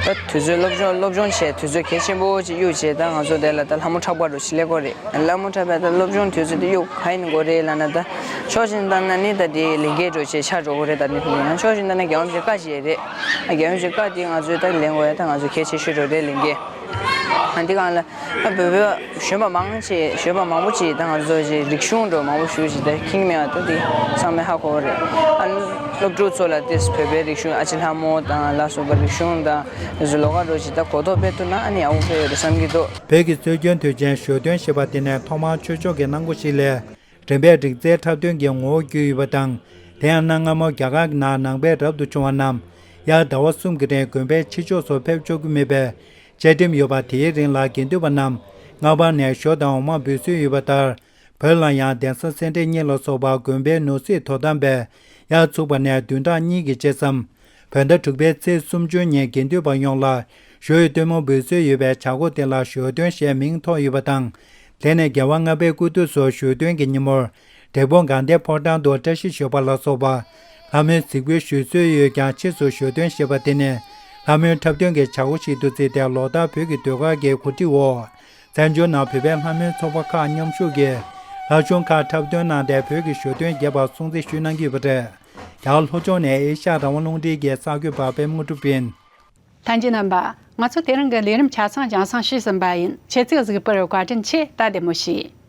དུས་ཚོད་སློབ་སྦྱོང་སློབ་སྦྱོང་བྱས། དུས་ཚོད་གལ་ཆེན་པོ་ཅིག་གཡུག་བྱས། ད་ང་ཚོ་དེ་ལ་ད་ལྷ་མོ་འཁྲབ་པ་རུ་ཞིག་ལས་དགོས་རེད། ལྷ་མོ་འཁྲབ་པའི་ད་སློབ་སྦྱོང་དུས་ཚོད་དེ་གཡུག་ག་ཡིན་དགོས་རེད་ལབ་ན། ད་ཕྱོགས་གཅིག་ནས་ལྟ་ན་ནི་ད་དེ་ལས་འགན་འགྲོ་བྱས་ཆགས་འགྲོ་གི་རེད། ད་ནི་ཕྱོགས་གཅིག་ནས་ལྟ་ན་རྒྱལ་བ་རིན་པོ་ཆེའི་བཀའ་ཅིག་རེད། རྒྱལ་བ་རིན་པོ་ཆེའི་བཀའ་དེ་ང་ཚོས་ད་ལེན་དགོས་ཡ་ད་ང་ཚོ་གལ་ཆེ་ཤོས་རེད་ལས་འགན། ཨ་འདི་གང་ལ་ཨ་བོད་པའི་གཞོན་པ་མང་ཆེ་གཞོན་པ་མང་པོ་ཅིག་ད་ང་ཚོ་ཅིག་རིག་གཞུང་འགྲོ་མང་པོ་ཞུ་ཅིག་ད་ཁྱིང་མེད་པ་ད་དེ་ཚང་མས་ཧ་གོ་བ་རེད། ཨ་སློབ་ཕྲུག་ཚོ་ལ་དེ་བོད་པའི་རིག་གཞུང་ཨ་ཅེ་ལྷ་མོ་དང་ལ་སོགས་པ་རིག་གཞུང་དང་། དེ་ཚོ་ལོགས་ཀ་འགྲོ་ཅིག་ད་གོ་རྟོགས་སྤེལ་ཐུབ་ན་ཨ་ནི་ཡག་པོ་ཕེབས་ཡོད་རེད་བསམ་གྱི་འདུག། བོད་ཀྱི་སྲོལ་རྒྱུན་དུས་ཆེན་ཞོ་སྟོན་ཞེས་པ་དེ་ནི་ཐོག་མར་ཆོས་ཕྱོགས་ཀྱི་གནང་སྒོ་ཞིག་ལས། རིམ་པས་རིག་རྩལ་འཁྲབ་སྟོན་གྱི་ངོ་བོར་གྱུར་ཡོད་པ་དང་། དེ་ཡང་གནའ་སྔ་མོ་རྒྱ་གར་གྱི་ནང་ནང་པའི་རབ་ཏུ་བྱུང་བ་རྣམས་ཡར་ཟླ་བ་གསུམ་གྱི་རིང་དགོན་པའི་ཕྱི་ཕྱོགས་སུ་ཕེབས་ཆོག་གི་མེད་པས། བཅའ་ཁྲིམས་ཡོད་པ་དེའི་རིང་ལ་དགེ་འདུན་པ་རྣམས་སྔ་བར་ནས་ཞོ་དང་འོ་མ་འབུལ་སྲོལ་ཡོད་པ་ལྟར། བོད་ལ་ཡང་གདན་ས་སེ་འབྲས་གཉིས་ལ་སོགས་པ་དགོན་པའི་ནོར་སྲིད་དོ་དམ་པས་ཡར་ཚུགས་པ་ནས་བདུན་ཕྲག་གཉིས་ཀྱི་རྗེས་སམ། བོད་ཟླ་དྲུག་པའི་ཚེས་སུམ་ཅུ་ཉིན་དགེ་འདུན་པ་ཡོངས་ལ་ཞོ་ཡི་སྟོན་མོ་འབུལ་སྲོལ་ཡོད་པའི་བྱ་སྒོ་དེ་ལ་ཞོ་སྟོན་ཞེས་མིང་ཐོགས་ཡོད་པ་དང་། དེ་ནས་རྒྱལ་བ་ལྔ་པའི་སྐུ་དུས་སུ་ཞོ་སྟོན་གྱི་ཉིན་མོར། འབྲས་སྤུངས་དགའ་ལྡན་ཕོ་བྲང་དུ་བཀྲ་ཤིས་ཞོ་པ་ལ་སོགས་པ་ལྷ་མོའི་གཟིགས་འབུལ་ཞུ་སྲོལ་ཡོད་ཀྱང་། ཕྱིས་སུ་ཞོ་སྟོན་ཞེས་པ་དེ་ནི་ལྷ་མོའི་འཁྲབ་སྟོན་གྱི་བྱ་སྒོ་ཞིག་ཏུ་བརྩིས་ཏེ། ལོ་ལྟར་བོད་ཀྱི་ཟློས་གར་གྱི་གོ་སྒྲིག་འོག་བཙན་བྱོལ་ནང་བོད་པའི་ལྷ་མོའི་ཚོགས་པ་ཁག་མཉམ་ཞུགས་ཀྱིས་ལྷ་གཞུང་ཁག་འཁྲབ་སྟོན་གནང་སྟེ། བོད་ཀྱི་ཞོ་སྟོན་རྒྱས་པར་སྲུང་བརྩི་ཞུས་གནང་གི་ཡོད་པ་རེད། རྒྱ་གར་ལྷོ་ཕྱོགས་ནས་ཨེ་ཤ་ཡ་རང་དབང་རླུང་འཕྲིན་གྱི་གསར་འགོད་པ་པད་མ་དངོས་གྲུབ་ཡིན། ལྷན་རྒྱས་རྣམ་པ། ང་ཚོ་དེ་རིང་གི་ལས་རིམ་ཆ་ཚང་རྒྱང་སྲིང་ཞུས་ཟིན་པ་ཡིན། ཁྱེད་ཚོས་གཟིགས་པར་བཀའ་དྲིན་ཆེ། ད་བདེ་མོ་བྱོས།